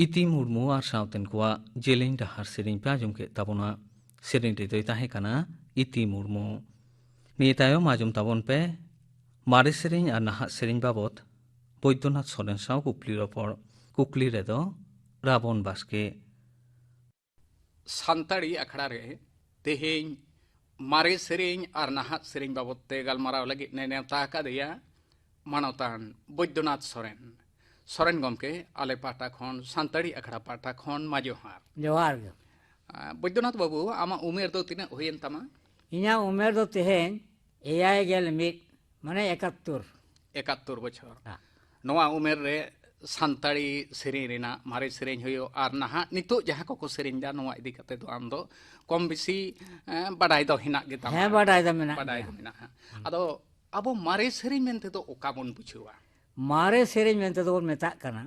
ᱤᱛᱤ ᱢᱩᱨᱢᱩ ᱟᱨ ᱥᱟᱶᱛᱮᱱ ᱠᱚᱣᱟᱜ ᱡᱮᱞᱮᱧ ᱰᱟᱦᱟᱨ ᱥᱮᱨᱮᱧ ᱯᱮ ᱟᱸᱡᱚᱢ ᱠᱮᱫ ᱛᱟᱵᱚᱱᱟ᱾ ᱥᱮᱨᱮᱧ ᱨᱮᱫᱚᱭ ᱛᱟᱦᱮᱸ ᱠᱟᱱᱟ ᱤᱛᱤ ᱢᱩᱨᱢᱩ᱾ ᱱᱤᱭᱟᱹ ᱛᱟᱭᱚᱢ ᱟᱸᱡᱚᱢ ᱛᱟᱵᱚᱱ ᱯᱮ ᱢᱟᱨᱮ ᱥᱮᱨᱮᱧ ᱟᱨ ᱱᱟᱦᱟᱜ ᱥᱮᱨᱮᱧ ᱵᱟᱵᱚᱛ ᱵᱳᱭᱫᱚᱱᱟᱛᱷ ᱥᱚᱨᱮᱱ ᱥᱟᱶ ᱠᱩᱠᱞᱤ ᱨᱚᱯᱚᱲ᱾ ᱠᱩᱠᱞᱤ ᱨᱮᱫᱚ ᱨᱟᱵᱚᱱ ᱵᱟᱥᱠᱮ᱾ ᱥᱟᱱᱛᱟᱲᱤ ᱟᱠᱷᱲᱟ ᱨᱮ ᱛᱮᱦᱮᱧ ᱢᱟᱨᱮ ᱥᱮᱨᱮᱧ ᱟᱨ ᱱᱟᱦᱟᱜ ᱥᱮᱨᱮᱧ ᱵᱟᱵᱚᱛ ᱛᱮ ᱜᱟᱞᱢᱟᱨᱟᱣ ᱞᱟᱹᱜᱤᱫ ᱞᱮ ᱱᱮᱣᱛᱟ ᱟᱠᱟᱫᱮᱭᱟ ᱢᱟᱱᱚᱛᱟᱱ ᱵᱳᱭᱫᱚᱱᱟᱛᱷ ᱥᱚᱨᱮᱱ᱾ ᱥᱚᱨᱮᱱ ᱜᱚᱢᱠᱮ, ᱟᱞᱮ ᱯᱟᱦᱴᱟ ᱠᱷᱚᱱ, ᱥᱟᱱᱛᱟᱲᱤ ᱟᱠᱷᱲᱟ ᱯᱟᱦᱴᱟ ᱠᱷᱚᱱ ᱢᱟ ᱡᱚᱦᱟᱨ᱾ ᱡᱚᱦᱟᱨ ᱜᱮ᱾ ᱟᱸ, ᱵᱳᱭᱫᱚᱱᱟᱛᱷ ᱵᱟᱹᱵᱩ, ᱟᱢᱟᱜ ᱩᱢᱮᱨ ᱫᱚ ᱛᱤᱱᱟᱹᱜ ᱦᱩᱭᱮᱱ ᱛᱟᱢᱟ? ᱤᱧᱟᱹᱜ ᱩᱢᱮᱨ ᱫᱚ ᱛᱮᱦᱮᱧ ᱮᱭᱟᱭ ᱜᱮᱞ ᱢᱤᱫ, ᱢᱟᱱᱮ ᱮᱠᱟᱛᱛᱳᱨ᱾ ᱮᱠᱟᱛᱛᱳᱨ ᱵᱚᱪᱷᱚᱨ᱾ ᱦᱮᱸ᱾ ᱱᱚᱣᱟ ᱩᱢᱮᱨ ᱨᱮ ᱥᱟᱱᱛᱟᱲᱤ ᱥᱮᱨᱮᱧ ᱨᱮᱱᱟᱜ, ᱢᱟᱨᱮ ᱥᱮᱨᱮᱧ ᱦᱩᱭᱩᱜ ᱟᱨ ᱱᱟᱦᱟᱜ ᱱᱤᱛᱚᱜ ᱡᱟᱦᱟᱸ ᱠᱚᱠᱚ ᱥᱮᱨᱮᱧ ᱮᱫᱟ, ᱱᱚᱣᱟ ᱤᱫᱤ ᱠᱟᱛᱮ ᱫᱚ ᱟᱢ ᱫᱚ ᱠᱚᱢ ᱵᱮᱥᱤ, ᱮᱸ, ᱵᱟᱰᱟᱭ ᱫᱚ ᱦᱮᱱᱟᱜ ᱜᱮ ᱛᱟᱢᱟ᱾ ᱦᱮᱸ, ᱵᱟᱰᱟᱭ ᱫᱚ ᱢᱮᱱᱟᱜ ᱵᱟᱰᱟᱭ ᱜᱮᱭᱟ᱾ ᱫᱚ ᱢᱮᱱᱟᱜᱼᱟ᱾ ᱦᱩᱸ᱾ ᱟᱫᱚ ᱟᱵᱚ ᱢᱟᱨᱮ ᱥᱮᱨᱮᱧ ᱢᱮᱱᱛᱮ ᱫᱚ ᱚᱠᱟ ᱵᱚᱱ ᱵᱩᱡᱷᱟᱹᱣᱟ? ᱢᱟᱨᱮ ᱥᱮᱨᱮᱧ ᱢᱮᱱᱛᱮ ᱫᱚᱵᱚᱱ ᱢᱮᱛᱟᱜ ᱠᱟᱱᱟ,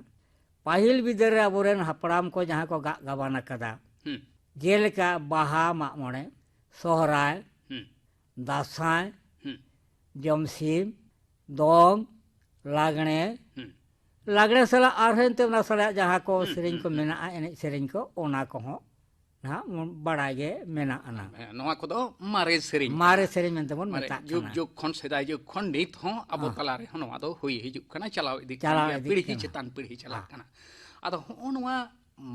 ᱯᱟᱹᱦᱤᱞ ᱵᱤᱫᱟᱹᱞ ᱨᱮ ᱟᱵᱚᱨᱮᱱ ᱦᱟᱯᱲᱟᱢ ᱠᱚ ᱡᱟᱦᱟᱸ ᱠᱚ ᱜᱟᱜ ᱜᱟᱵᱟᱱ ᱟᱠᱟᱫᱟ, ᱦᱩᱸ᱾ ᱡᱮᱞᱮᱠᱟ ᱵᱟᱦᱟ, ᱢᱟᱜ ᱢᱚᱬᱮ, ᱥᱚᱦᱨᱟᱭ, ᱦᱩᱸ᱾ ᱫᱟᱸᱥᱟᱭ, ᱦᱩᱸ᱾ ᱡᱚᱢᱥᱤᱢ, ᱫᱚᱝ, ᱞᱟᱜᱽᱬᱮ, ᱦᱩᱸ᱾ ᱞᱟᱜᱽᱬᱮ ᱥᱟᱞᱟᱜ ᱟᱨᱦᱚᱸ ᱮᱱᱛᱮ ᱚᱱᱟ ᱥᱟᱞᱟᱜ ᱡᱟᱦᱟᱸ ᱠᱚ ᱦᱩᱸ, ᱥᱮᱨᱮᱧ ᱦᱩᱸ, ᱠᱚ ᱦᱩᱸ᱾ ᱢᱮᱱᱟᱜᱼᱟ, ᱮᱱᱮᱡ ᱥᱮᱨᱮᱧ ᱠᱚ, ᱚᱱᱟ ᱠᱚᱦᱚᱸ ᱱᱟᱦᱟᱜ ᱵᱟᱲᱟᱭ ᱜᱮ ᱢᱮᱱᱟᱜ ᱟᱱᱟ᱾ ᱦᱮᱸ, ᱱᱚᱣᱟ ᱠᱚᱫᱚ ᱢᱟᱨᱮ ᱥᱮᱨᱮᱧ ᱢᱟᱨᱮ ᱠᱟᱱᱟ᱾ ᱥᱮᱨᱮᱧ ᱢᱮᱱᱛᱮ ᱵᱚᱱ ᱢᱟᱨᱮ ᱢᱮᱛᱟᱜ ᱡᱩᱜᱽ ᱠᱟᱱᱟ᱾ ᱡᱩᱜᱽ ᱠᱷᱚᱱ, ᱥᱮᱫᱟᱭ ᱡᱩᱜᱽ ᱠᱷᱚᱱ ᱱᱤᱛ ᱦᱚᱸ ᱟᱵᱚ ᱦᱮᱸ᱾ ᱛᱟᱞᱟ ᱨᱮᱦᱚᱸ ᱱᱚᱣᱟ ᱫᱚ ᱦᱩᱭ ᱦᱤᱡᱩᱜ ᱠᱟᱱᱟ, ᱪᱟᱞᱟᱣ ᱤᱫᱤᱜ ᱠᱟᱱ ᱪᱟᱞᱟᱣ ᱜᱮᱭᱟ, ᱤᱫᱤᱜ ᱯᱤᱲᱦᱤ ᱠᱟᱱᱟ᱾ ᱪᱮᱛᱟᱱ ᱯᱤᱲᱦᱤ ᱪᱟᱞᱟᱜ ᱦᱮᱸ᱾ ᱠᱟᱱᱟ᱾ ᱟᱫᱚ ᱦᱚᱸᱜᱼᱚ ᱱᱚᱣᱟ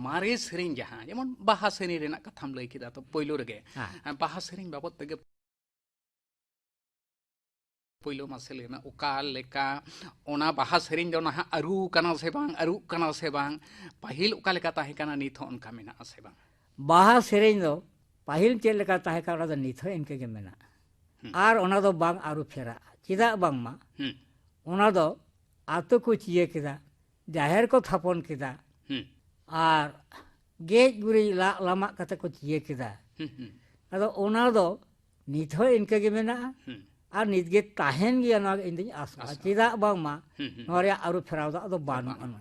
ᱢᱟᱨᱮ ᱥᱮᱨᱮᱧ ᱡᱟᱦᱟᱸ, ᱡᱮᱢᱚᱱ ᱵᱟᱦᱟ ᱥᱮᱨᱮᱧ ᱨᱮᱱᱟᱜ ᱠᱟᱛᱷᱟᱢ ᱞᱟᱹᱭ ᱠᱮᱫᱟ, ᱛᱚ ᱯᱳᱭᱞᱳ ᱨᱮᱜᱮ, ᱦᱮᱸ᱾ ᱵᱟᱦᱟ ᱥᱮᱨᱮᱧ ᱵᱟᱵᱚᱫ ᱛᱮᱜᱮ ᱯᱳᱭᱞᱳ ᱢᱟᱥᱮ ᱞᱟᱹᱭ ᱢᱮ, ᱚᱠᱟ ᱞᱮᱠᱟ ᱚᱱᱟ ᱵᱟᱦᱟ ᱥᱮᱨᱮᱧ ᱫᱚ ᱱᱟᱦᱟᱜ ᱟᱹᱨᱩ ᱠᱟᱱᱟ ᱥᱮ ᱵᱟᱝ, ᱟᱹᱨᱩᱜ ᱠᱟᱱᱟ ᱥᱮ ᱵᱟᱝ, ᱯᱟᱹᱦᱤᱞ ᱚᱠᱟ ᱞᱮᱠᱟ ᱛᱟᱦᱮᱸ ᱠᱟᱱᱟ, ᱱᱤᱛ ᱦᱚᱸ ᱚᱱᱠᱟ ᱢᱮᱱᱟᱜᱼᱟ ᱥᱮ ᱵᱟᱝ? ᱵᱟᱦᱟ ᱥᱮᱨᱮᱧ ᱫᱚ ᱯᱟᱹᱦᱤᱞ ᱪᱮᱫ ᱞᱮᱠᱟ ᱛᱟᱦᱮᱸ ᱠᱟᱱᱟ, ᱚᱱᱟ ᱫᱚ ᱱᱤᱛ ᱦᱚᱸ ᱤᱱᱠᱟᱹ ᱜᱮ ᱢᱮᱱᱟᱜᱼᱟ᱾ ᱦᱩᱸ᱾ ᱟᱨ ᱚᱱᱟ ᱫᱚ ᱵᱟᱝ ᱟᱹᱨᱩ ᱯᱷᱮᱨᱟᱜᱼᱟ᱾ ᱪᱮᱫᱟᱜ ᱵᱟᱝᱢᱟ ᱦᱩᱸ᱾ ᱚᱱᱟ ᱫᱚ ᱟᱛᱳ ᱠᱚ ᱪᱤᱭᱟᱹ ᱠᱮᱫᱟ, ᱡᱟᱦᱮᱨ ᱠᱚ ᱛᱷᱟᱯᱚᱱ ᱠᱮᱫᱟ, ᱦᱩᱸ᱾ ᱟᱨ ᱜᱮᱡ ᱜᱩᱨᱤᱡ ᱞᱟᱜ ᱞᱟᱢᱟᱜ ᱠᱟᱛᱮ ᱠᱚ ᱪᱤᱭᱟᱹ ᱠᱮᱫᱟ᱾ ᱦᱩᱸ, ᱦᱩᱸ᱾ ᱟᱫᱚ ᱚᱱᱟ ᱫᱚ ᱱᱤᱛ ᱦᱚᱸ ᱤᱱᱠᱟᱹ ᱜᱮ ᱢᱮᱱᱟᱜᱼᱟ᱾ ᱦᱩᱸ᱾ ᱟᱨ ᱱᱤᱛ ᱜᱮ ᱛᱟᱦᱮᱱ ᱜᱮᱭᱟ, ᱱᱚᱣᱟ ᱜᱮ ᱤᱧ ᱫᱩᱧ ᱟᱥᱚᱜᱼᱟ᱾ ᱟᱥᱚᱜᱼᱟ᱾ ᱪᱮᱫᱟᱜ ᱵᱟᱝᱢᱟ ᱦᱩᱸ, ᱦᱩᱸ, ᱱᱚᱣᱟ ᱦᱩᱸ᱾ ᱨᱮᱭᱟᱜ ᱟᱹᱨᱩ ᱯᱷᱮᱨᱟᱣ ᱫᱚ ᱟᱫᱚ ᱵᱟᱹᱱᱩᱜ ᱵᱟᱹᱱᱩᱜᱼᱟ᱾ ᱟᱱᱟ᱾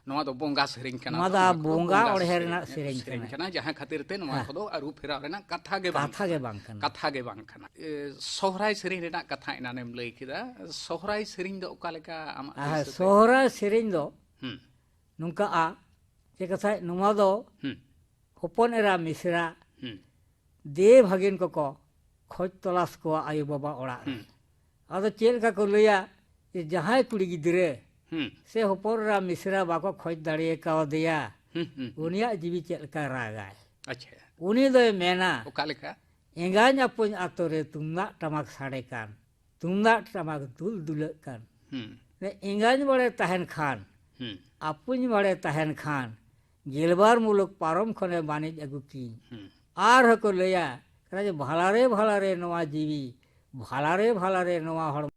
ᱱᱚᱣᱟ ᱫᱚ ᱵᱚᱸᱜᱟ ᱥᱮᱨᱮᱧ ᱠᱟᱱᱟ ᱱᱚᱣᱟ ᱛᱚ, ᱫᱚ ᱱᱚᱣᱟ ᱠᱚᱫᱚ ᱵᱚᱸᱜᱟ ᱵᱚᱸᱜᱟ ᱚᱬᱦᱮ ᱥᱮᱨᱮᱧ, ᱨᱮᱱᱟᱜ ᱥᱮᱨᱮᱧ ᱥᱮᱨᱮᱧ ᱠᱟᱱᱟ᱾ ᱠᱟᱱᱟ, ᱡᱟᱦᱟᱸ ᱠᱷᱟᱹᱛᱤᱨ ᱛᱮ ᱱᱚᱣᱟ ᱦᱮᱸ᱾ ᱠᱚᱫᱚ ᱟᱹᱨᱩ ᱯᱷᱮᱨᱟᱣ ᱨᱮᱱᱟᱜ ᱠᱟᱛᱷᱟ ᱜᱮ ᱵᱟᱝ ᱠᱟᱛᱷᱟ ᱠᱟᱱᱟ᱾ ᱜᱮ ᱵᱟᱝ ᱠᱟᱱᱟ᱾ ᱠᱟᱛᱷᱟ ᱜᱮ ᱵᱟᱝ ᱠᱟᱱᱟ᱾ ᱮ, ᱥᱚᱦᱨᱟᱭ ᱥᱮᱨᱮᱧ ᱨᱮᱱᱟᱜ ᱠᱟᱛᱷᱟ ᱮᱱᱟᱱᱮᱢ ᱞᱟᱹᱭ ᱠᱮᱫᱟ᱾ ᱥᱚᱦᱨᱟᱭ ᱥᱮᱨᱮᱧ ᱫᱚ ᱚᱠᱟ ᱞᱮᱠᱟ ᱟᱢᱟᱜ ᱟᱨ ᱫᱤᱥᱟᱹ ᱛᱮ? ᱥᱚᱦᱨᱟᱭ ᱥᱮᱨᱮᱧ ᱫᱚ ᱦᱩᱸ᱾ ᱱᱚᱝᱠᱟᱜᱼᱟ, ᱪᱮᱫ ᱠᱟᱛᱷᱟ ᱱᱚᱣᱟ ᱫᱚ? ᱦᱩᱸ ᱦᱚᱯᱚᱱ ᱮᱨᱟ ᱢᱤᱥᱨᱟ ᱦᱩᱸ ᱫᱮ ᱵᱷᱟᱜᱤᱱ ᱠᱚᱠᱚ ᱠᱷᱚᱡᱽ ᱛᱚᱞᱟᱥ ᱠᱚᱣᱟ ᱟᱭᱳ ᱵᱟᱵᱟ ᱚᱲᱟᱜ ᱨᱮ᱾ ᱦᱩᱸ ᱟᱫᱚ ᱪᱮᱫ ᱞᱮᱠᱟ ᱠᱚ ᱞᱟᱹᱭᱟ ᱡᱮ ᱡᱟᱦᱟᱸᱭ ᱠᱩᱲᱤ ᱜᱤᱫᱽᱨᱟᱹ ᱦᱩᱸ ᱥᱮ ᱦᱚᱯᱚᱱ ᱮᱨᱟ ᱢᱤᱥᱨᱟ ᱵᱟᱠᱚ ᱠᱷᱚᱡᱽ ᱫᱟᱲᱮ ᱠᱟᱣᱫᱮᱭᱟ, ᱦᱩᱸ ᱦᱩᱸ ᱦᱩᱸ᱾ ᱩᱱᱤᱭᱟᱜ ᱡᱤᱣᱤ ᱪᱮᱫ ᱞᱮᱠᱟ ᱨᱟᱜᱟᱭ? ᱟᱪᱪᱷᱟ, ᱩᱱᱤ ᱫᱚᱭ ᱢᱮᱱᱟ, ᱚᱠᱟ ᱞᱮᱠᱟ? ᱮᱸᱜᱟᱧ ᱟᱯᱚᱧ ᱟᱛᱳ ᱨᱮ ᱛᱩᱢᱫᱟᱜ ᱴᱟᱢᱟᱠ ᱥᱟᱰᱮ ᱠᱟᱱ, ᱛᱩᱢᱫᱟᱜ ᱴᱟᱢᱟᱠ ᱫᱩᱞ ᱫᱩᱞᱟᱹᱜ ᱠᱟᱱ᱾ ᱦᱩᱸ ᱮᱸᱜᱟᱧ ᱵᱟᱲᱮ ᱛᱟᱦᱮᱱ ᱠᱷᱟᱱ, ᱦᱩᱸ ᱟᱯᱚᱧ ᱵᱟᱲᱮ ᱛᱟᱦᱮᱱ ᱠᱷᱟᱱ, ᱜᱮᱞᱵᱟᱨ ᱢᱩᱞᱩᱠ ᱯᱟᱨᱚᱢ ᱠᱷᱚᱱᱮ ᱵᱟᱹᱱᱤᱡ ᱟᱹᱜᱩ ᱠᱤᱧ᱾ ᱦᱩᱸ ᱟᱨ ᱦᱚᱸᱠᱚ ᱞᱟᱹᱭᱟ ᱠᱟᱱᱟ ᱡᱮ, ᱵᱷᱟᱞᱟᱨᱮ ᱵᱷᱟᱞᱟᱨᱮ ᱱᱚᱣᱟ ᱡᱤᱣᱤ, ᱵᱷᱟᱞᱟᱨᱮ ᱵᱷᱟᱞᱟᱨᱮ ᱱᱚᱣᱟ ᱦᱚᱲᱢᱚ,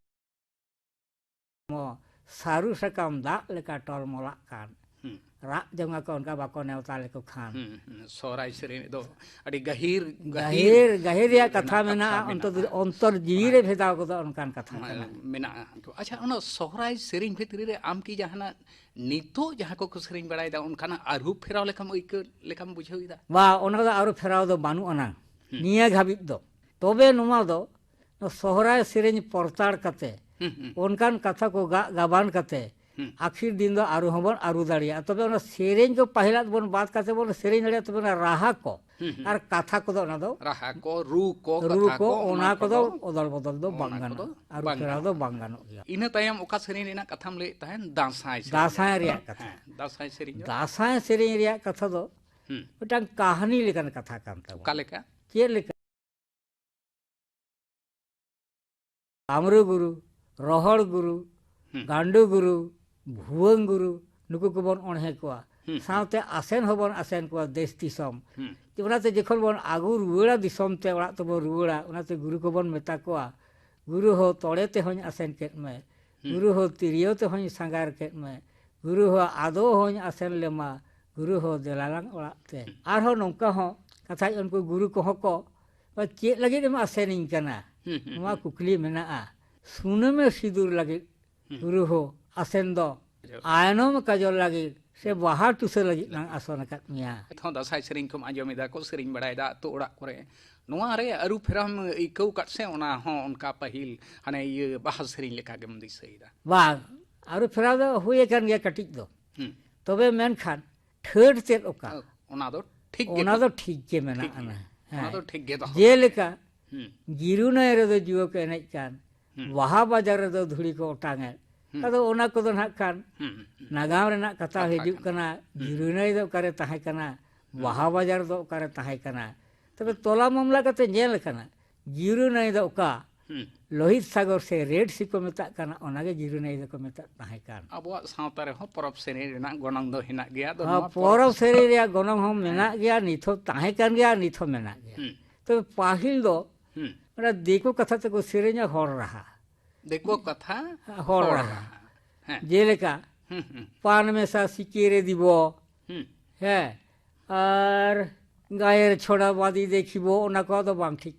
ᱥᱟᱹᱨᱩ ᱥᱟᱠᱟᱢ ᱫᱟᱜ ᱞᱮᱠᱟ ᱴᱚᱞᱢᱚᱞᱟᱜ ᱠᱟᱱ᱾ ᱦᱩᱸ ᱨᱟᱜ ᱡᱚᱝᱟ ᱠᱚ ᱚᱱᱠᱟ ᱵᱟᱠᱚ ᱱᱮᱣᱛᱟ ᱞᱮᱠᱚ ᱠᱷᱟᱱ᱾ ᱦᱩᱸ ᱦᱩᱸ᱾ ᱥᱚᱦᱨᱟᱭ ᱥᱮᱨᱮᱧ ᱫᱚ ᱟᱹᱰᱤ ᱜᱟᱹᱦᱤᱨ ᱜᱟᱹᱦᱤᱨ ᱜᱟᱹᱦᱤᱨ ᱨᱮᱭᱟᱜ ᱠᱟᱛᱷᱟ ᱨᱮᱱᱟᱜ ᱢᱮᱱᱟᱜᱼᱟ, ᱠᱟᱛᱷᱟ ᱚᱱᱛᱚᱨ ᱢᱮᱱᱟᱜᱼᱟ᱾ ᱚᱱᱛᱚᱨ ᱡᱤᱣᱤ ᱨᱮ ᱵᱷᱮᱫᱟᱣ ᱠᱚᱫᱚ ᱚᱱᱠᱟᱱ ᱠᱟᱛᱷᱟ ᱠᱟᱱᱟ᱾ ᱢᱮᱱᱟᱜᱼᱟ᱾ ᱟᱪᱪᱷᱟ, ᱚᱱᱟ ᱥᱚᱦᱨᱟᱭ ᱥᱮᱨᱮᱧ ᱵᱷᱤᱛᱨᱤ ᱨᱮ ᱟᱢ ᱠᱤ ᱡᱟᱦᱟᱱᱟᱜ ᱱᱤᱛᱚᱜ ᱡᱟᱦᱟᱸ ᱠᱚᱠᱚ ᱥᱮᱨᱮᱧ ᱵᱟᱲᱟᱭᱮᱫᱟ ᱚᱱᱠᱟᱱᱟᱜ ᱟᱹᱨᱩ ᱯᱷᱮᱨᱟᱣ ᱞᱮᱠᱟᱢ ᱟᱹᱭᱠᱟᱹᱣ ᱞᱮᱠᱟᱢ ᱵᱩᱡᱷᱟᱹᱣ ᱮᱫᱟ? ᱵᱟ, ᱚᱱᱟ ᱫᱚ ᱟᱹᱨᱩ ᱯᱷᱮᱨᱟᱣ ᱫᱚ ᱵᱟᱹᱱᱩᱜ ᱟᱱᱟᱝ ᱱᱤᱭᱟᱹ ᱦᱟᱹᱵᱤᱡ ᱫᱚ᱾ ᱛᱚᱵᱮ ᱱᱚᱣᱟ ᱫᱚ ᱥᱚᱦᱨᱟᱭ ᱥᱮᱨᱮᱧ ᱯᱚᱨᱪᱟᱨ ᱠᱟᱛᱮ ᱦᱩᱸ ᱦᱩᱸ᱾ ᱚᱱᱠᱟᱱ ᱠᱟᱛᱷᱟ ᱠᱚ ᱜᱟᱜ ᱜᱟᱵᱟᱱ ᱠᱟᱛᱮ ᱦᱩᱸ᱾ ᱟᱹᱠᱷᱤᱨ ᱫᱤᱱ ᱫᱚ ᱟᱹᱨᱩ ᱦᱚᱸᱵᱚᱱ ᱟᱹᱨᱩ ᱫᱟᱲᱮᱭᱟᱜᱼᱟ᱾ ᱛᱚᱵᱮ ᱚᱱᱟ ᱥᱮᱨᱮᱧ ᱠᱚ ᱯᱟᱹᱦᱤᱞᱟᱜ ᱵᱚᱱ ᱵᱟᱫ ᱠᱟᱛᱮ ᱵᱚᱱ ᱥᱮᱨᱮᱧ ᱫᱟᱲᱮᱭᱟᱜᱼᱟ, ᱛᱚᱵᱮ ᱚᱱᱟ ᱨᱟᱦᱟ ᱠᱚ ᱦᱩᱸ ᱦᱩᱸ᱾ ᱟᱨ ᱠᱟᱛᱷᱟ ᱠᱚᱫᱚ ᱚᱱᱟ ᱫᱚ ᱨᱟᱦᱟ ᱠᱚ, ᱨᱩ ᱠᱚ, ᱨᱩ ᱠᱟᱛᱷᱟ ᱠᱚ, ᱠᱚ, ᱚᱱᱟ ᱠᱚᱫᱚ ᱚᱫᱚᱞ ᱵᱚᱫᱚᱞ ᱫᱚ ᱚᱱᱟ ᱵᱟᱝ ᱠᱚᱫᱚ ᱜᱟᱱᱚᱜᱼᱟ, ᱟᱹᱨᱩ ᱵᱟᱝ ᱯᱷᱮᱨᱟᱣ ᱜᱟᱱᱚᱜᱼᱟ᱾ ᱫᱚ ᱵᱟᱝ ᱜᱟᱱᱚᱜ ᱜᱮᱭᱟ᱾ ᱤᱱᱟᱹ ᱛᱟᱭᱚᱢ ᱚᱠᱟ ᱥᱮᱨᱮᱧ ᱨᱮᱱᱟᱜ ᱠᱟᱛᱷᱟᱢ ᱞᱟᱹᱭᱮᱫ ᱛᱟᱦᱮᱸᱱ? ᱫᱟᱸᱥᱟᱭ ᱥᱮᱨᱮᱧ᱾ ᱫᱟᱸᱥᱟᱭ ᱨᱮᱭᱟᱜ ᱠᱟᱛᱷᱟ᱾ ᱦᱮᱸ, ᱫᱟᱸᱥᱟᱭ ᱥᱮᱨᱮᱧ ᱫᱚ? ᱫᱟᱸᱥᱟᱭ ᱥᱮᱨᱮᱧ ᱨᱮᱭᱟᱜ ᱠᱟᱛᱷᱟ ᱫᱚ ᱦᱩᱸ᱾ ᱢᱤᱫᱴᱟᱝ ᱠᱟᱹᱦᱱᱤ ᱞᱮᱠᱟᱱ ᱠᱟᱛᱷᱟ ᱠᱟᱱ ᱛᱟᱵᱚᱱᱟ᱾ ᱚᱠᱟ ᱞᱮᱠᱟ? ᱪᱮᱫ ᱞᱮᱠᱟ? ᱟᱢᱨᱩ ᱜᱩᱨᱩ, ᱨᱚᱦᱚᱲ ᱜᱩᱨᱩ, ᱦᱩᱸ᱾ ᱜᱟᱸᱰᱩ ᱜᱩᱨᱩ, ᱵᱷᱩᱣᱟᱹᱝ ᱜᱩᱨᱩ, ᱱᱩᱠᱩ ᱠᱚᱵᱚᱱ ᱚᱬᱦᱮ ᱠᱚᱣᱟ᱾ ᱦᱩᱸ᱾ ᱥᱟᱶᱛᱮ ᱟᱥᱮᱱ ᱦᱚᱸᱵᱚᱱ ᱟᱥᱮᱱ ᱠᱚᱣᱟ ᱫᱮᱥ ᱫᱤᱥᱚᱢ᱾ ᱦᱩᱸ᱾ ᱚᱱᱟᱛᱮ ᱡᱚᱠᱷᱚᱱ ᱵᱚᱱ ᱟᱹᱜᱩ ᱨᱩᱣᱟᱹᱲᱟ ᱫᱤᱥᱚᱢ ᱛᱮ, ᱚᱲᱟᱜ ᱛᱮᱵᱚᱱ ᱨᱩᱣᱟᱹᱲᱟ, ᱚᱱᱟᱛᱮ ᱜᱩᱨᱩ ᱠᱚᱵᱚᱱ ᱢᱮᱛᱟ ᱠᱚᱣᱟ, ᱜᱩᱨᱩ ᱦᱚᱸ ᱛᱚᱲᱮ ᱛᱮᱦᱚᱧ ᱟᱥᱮᱱ ᱠᱮᱫ ᱢᱮ, ᱦᱩᱸ᱾ ᱜᱩᱨᱩ ᱦᱚᱸ ᱛᱤᱨᱭᱳ ᱛᱮᱦᱚᱧ ᱥᱟᱸᱜᱟᱨ ᱠᱮᱫ ᱢᱮ, ᱜᱩᱨᱩ ᱦᱚᱸ ᱟᱫᱚ ᱦᱚᱧ ᱟᱥᱮᱱ ᱞᱮᱢᱟ, ᱜᱩᱨᱩ ᱦᱚᱸ ᱫᱮᱞᱟᱞᱟᱝ ᱚᱲᱟᱜ ᱛᱮ᱾ ᱟᱨᱦᱚᱸ ᱱᱚᱝᱠᱟ ᱦᱚᱸ ᱠᱟᱛᱷᱟ, ᱩᱱᱠᱩ ᱜᱩᱨᱩ ᱠᱚᱦᱚᱸ ᱠᱚ, ᱪᱮᱫ ᱞᱟᱹᱜᱤᱫ ᱮᱢ ᱟᱥᱮᱱᱤᱧ ᱠᱟᱱᱟ? ᱦᱩᱸ, ᱦᱩᱸ, ᱱᱚᱣᱟ ᱦᱩᱸ᱾ ᱠᱩᱠᱞᱤ ᱢᱮᱱᱟᱜᱼᱟ᱾ ᱥᱩᱱᱟᱹᱢᱮ ᱥᱤᱸᱫᱩᱨ ᱞᱟᱹᱜᱤᱫ ᱦᱩᱸ᱾ ᱜᱩᱨᱩ ᱦᱚᱸ ᱟᱥᱮᱱ ᱫᱚ ᱠᱟᱡᱚᱞ᱾ ᱟᱭᱱᱚᱢ ᱠᱟᱡᱚᱞ ᱞᱟᱹᱜᱤᱫ ᱥᱮ ᱵᱟᱦᱟ ᱴᱩᱥᱟᱹ ᱞᱟᱹᱜᱤᱫ ᱞᱟᱝ ᱟᱥᱚᱱ ᱟᱠᱟᱫ ᱢᱮᱭᱟ᱾ ᱱᱤᱛ ᱦᱚᱸ ᱫᱟᱸᱥᱟᱭ ᱥᱮᱨᱮᱧ ᱠᱚᱢ ᱟᱸᱡᱚᱢ ᱮᱫᱟ ᱠᱚ ᱥᱮᱨᱮᱧ ᱵᱟᱲᱟᱭᱮᱫᱟ ᱟᱹᱛᱩ ᱚᱲᱟᱜ ᱠᱚᱨᱮ᱾ ᱱᱚᱣᱟ ᱨᱮ ᱟᱹᱨᱩ ᱯᱷᱮᱨᱟᱣ ᱮᱢ ᱟᱹᱭᱠᱟᱹᱣ ᱟᱠᱟᱫ ᱥᱮ ᱚᱱᱟ ᱦᱚᱸ ᱚᱱᱠᱟ ᱯᱟᱹᱦᱤᱞ ᱦᱟᱱᱮ ᱤᱭᱟᱹ ᱵᱟᱦᱟ ᱥᱮᱨᱮᱧ ᱞᱮᱠᱟ ᱜᱮᱢ ᱫᱤᱥᱟᱹᱭᱮᱫᱟ? ᱵᱟᱝ, ᱟᱹᱨᱩ ᱯᱷᱮᱨᱟᱣ ᱫᱚ ᱦᱩᱭ ᱟᱠᱟᱱ ᱜᱮᱭᱟ ᱠᱟᱹᱴᱤᱡ ᱫᱚ᱾ ᱦᱩᱸ᱾ ᱛᱚᱵᱮ ᱢᱮᱱᱠᱷᱟᱱ ᱴᱷᱟᱹᱴ ᱪᱮᱫ ᱚᱠᱟ? ᱚᱱᱟ ᱫᱚ ᱴᱷᱤᱠ ᱜᱮ ᱚᱱᱟ ᱛᱟᱦᱮᱸ᱾ ᱫᱚ ᱴᱷᱤᱠ ᱜᱮ ᱢᱮᱱᱟᱜ ᱴᱷᱤᱠ ᱟᱱᱟ᱾ ᱜᱮᱭᱟ᱾ ᱚᱱᱟ ᱫᱚ ᱴᱷᱤᱠ ᱜᱮ ᱫᱚᱦᱚ᱾ ᱡᱮᱞᱮᱠᱟ ᱜᱤᱨᱩ ᱱᱟᱹᱭ ᱨᱮᱫᱚ ᱡᱩᱣᱟᱹ ᱠᱚ ᱮᱱᱮᱡ ᱠᱟᱱ, ᱦᱩᱸ᱾ ᱵᱟᱦᱟ ᱵᱟᱡᱟᱨ ᱨᱮᱫᱚ ᱫᱷᱩᱲᱤ ᱠᱚ ᱚᱴᱟᱝ ᱮᱫ᱾ ᱦᱩᱸ᱾ ᱟᱫᱚ ᱚᱱᱟ ᱠᱚᱫᱚ ᱱᱟᱦᱟᱜ ᱠᱷᱟᱱ ᱦᱩᱸ, ᱦᱩᱸ, ᱦᱩᱸ᱾ ᱱᱟᱜᱟᱢ ᱨᱮᱱᱟᱜ ᱠᱟᱛᱷᱟ ᱠᱟᱛᱷᱟ ᱦᱤᱡᱩᱜ ᱠᱟᱱᱟ᱾ ᱠᱟᱱᱟ, ᱜᱤᱨᱩ ᱱᱟᱹᱭ ᱫᱚ ᱚᱠᱟᱨᱮ ᱛᱟᱦᱮᱸ ᱠᱟᱱᱟ, ᱵᱟᱦᱟ ᱵᱟᱡᱟᱨ ᱫᱚ ᱚᱠᱟᱨᱮ ᱛᱟᱦᱮᱸ ᱠᱟᱱᱟ᱾ ᱛᱚᱵᱮ ᱦᱩᱸ᱾ ᱛᱚᱞᱟ ᱢᱟᱢᱞᱟ ᱠᱟᱛᱮ ᱧᱮᱞ ᱟᱠᱟᱱᱟ, ᱜᱤᱨᱩ ᱱᱟᱹᱭ ᱫᱚ ᱚᱠᱟ ᱦᱩᱸ᱾ ᱞᱳᱦᱤᱛ ᱥᱟᱜᱚᱨ ᱥᱮ ᱨᱮᱰ ᱥᱤ ᱠᱚ ᱢᱮᱛᱟᱜ ᱠᱟᱱᱟ, ᱚᱱᱟᱜᱮ ᱜᱤᱨᱩ ᱱᱟᱹᱭ ᱫᱚᱠᱚ ᱢᱮᱛᱟᱜ ᱛᱟᱦᱮᱸ ᱠᱟᱱ᱾ ᱟᱵᱚᱣᱟᱜ ᱥᱟᱶᱛᱟ ᱨᱮᱦᱚᱸ ᱯᱚᱨᱚᱵᱽ ᱥᱮᱨᱮᱧ ᱨᱮᱱᱟᱜ ᱜᱚᱱᱚᱝ ᱫᱚ ᱦᱮᱱᱟᱜ ᱜᱮᱭᱟ᱾ ᱟᱫᱚ ᱦᱚᱸ, ᱱᱚᱣᱟ ᱯᱚᱨᱚᱵᱽ ᱥᱮᱨᱮᱧ ᱨᱮᱭᱟᱜ ᱜᱚᱱᱚᱝ ᱦᱚᱸ ᱢᱮᱱᱟᱜ ᱜᱮᱭᱟ, ᱱᱤᱛ ᱦᱚᱸ ᱛᱟᱦᱮᱸ ᱠᱟᱱ ᱜᱮᱭᱟ, ᱱᱤᱛ ᱦᱚᱸ ᱢᱮᱱᱟᱜ ᱜᱮᱭᱟ᱾ ᱦᱩᱸ᱾ ᱛᱚᱵᱮ ᱯᱟᱹᱦᱤᱞ ᱫᱚ ᱦᱩᱸ᱾ ᱚᱱᱟ ᱫᱤᱠᱩ ᱠᱟᱛᱷᱟ ᱛᱮᱠᱚ ᱥᱮᱨᱮᱧᱟ ᱦᱚᱲ ᱨᱟᱦᱟ᱾ ᱫᱤᱠᱩ ᱠᱟᱛᱷᱟ ᱦᱚᱲ ᱨᱟᱦᱟ᱾ ᱦᱮᱸ᱾ ᱡᱮᱞᱮᱠᱟ ᱦᱩᱸ, ᱦᱩᱸ, ᱯᱟᱱ ᱢᱮᱥᱟ ᱥᱤᱠᱤᱨᱮ ᱫᱤᱵᱚ, ᱦᱩᱸ᱾ ᱦᱮᱸ, ᱟᱨ ᱜᱟᱭᱮᱨ ᱪᱷᱚᱲᱟ ᱵᱟᱫᱤ ᱫᱮᱠᱷᱤᱵᱚ, ᱚᱱᱟ ᱠᱚ ᱫᱚ ᱵᱟᱝ ᱴᱷᱤᱠ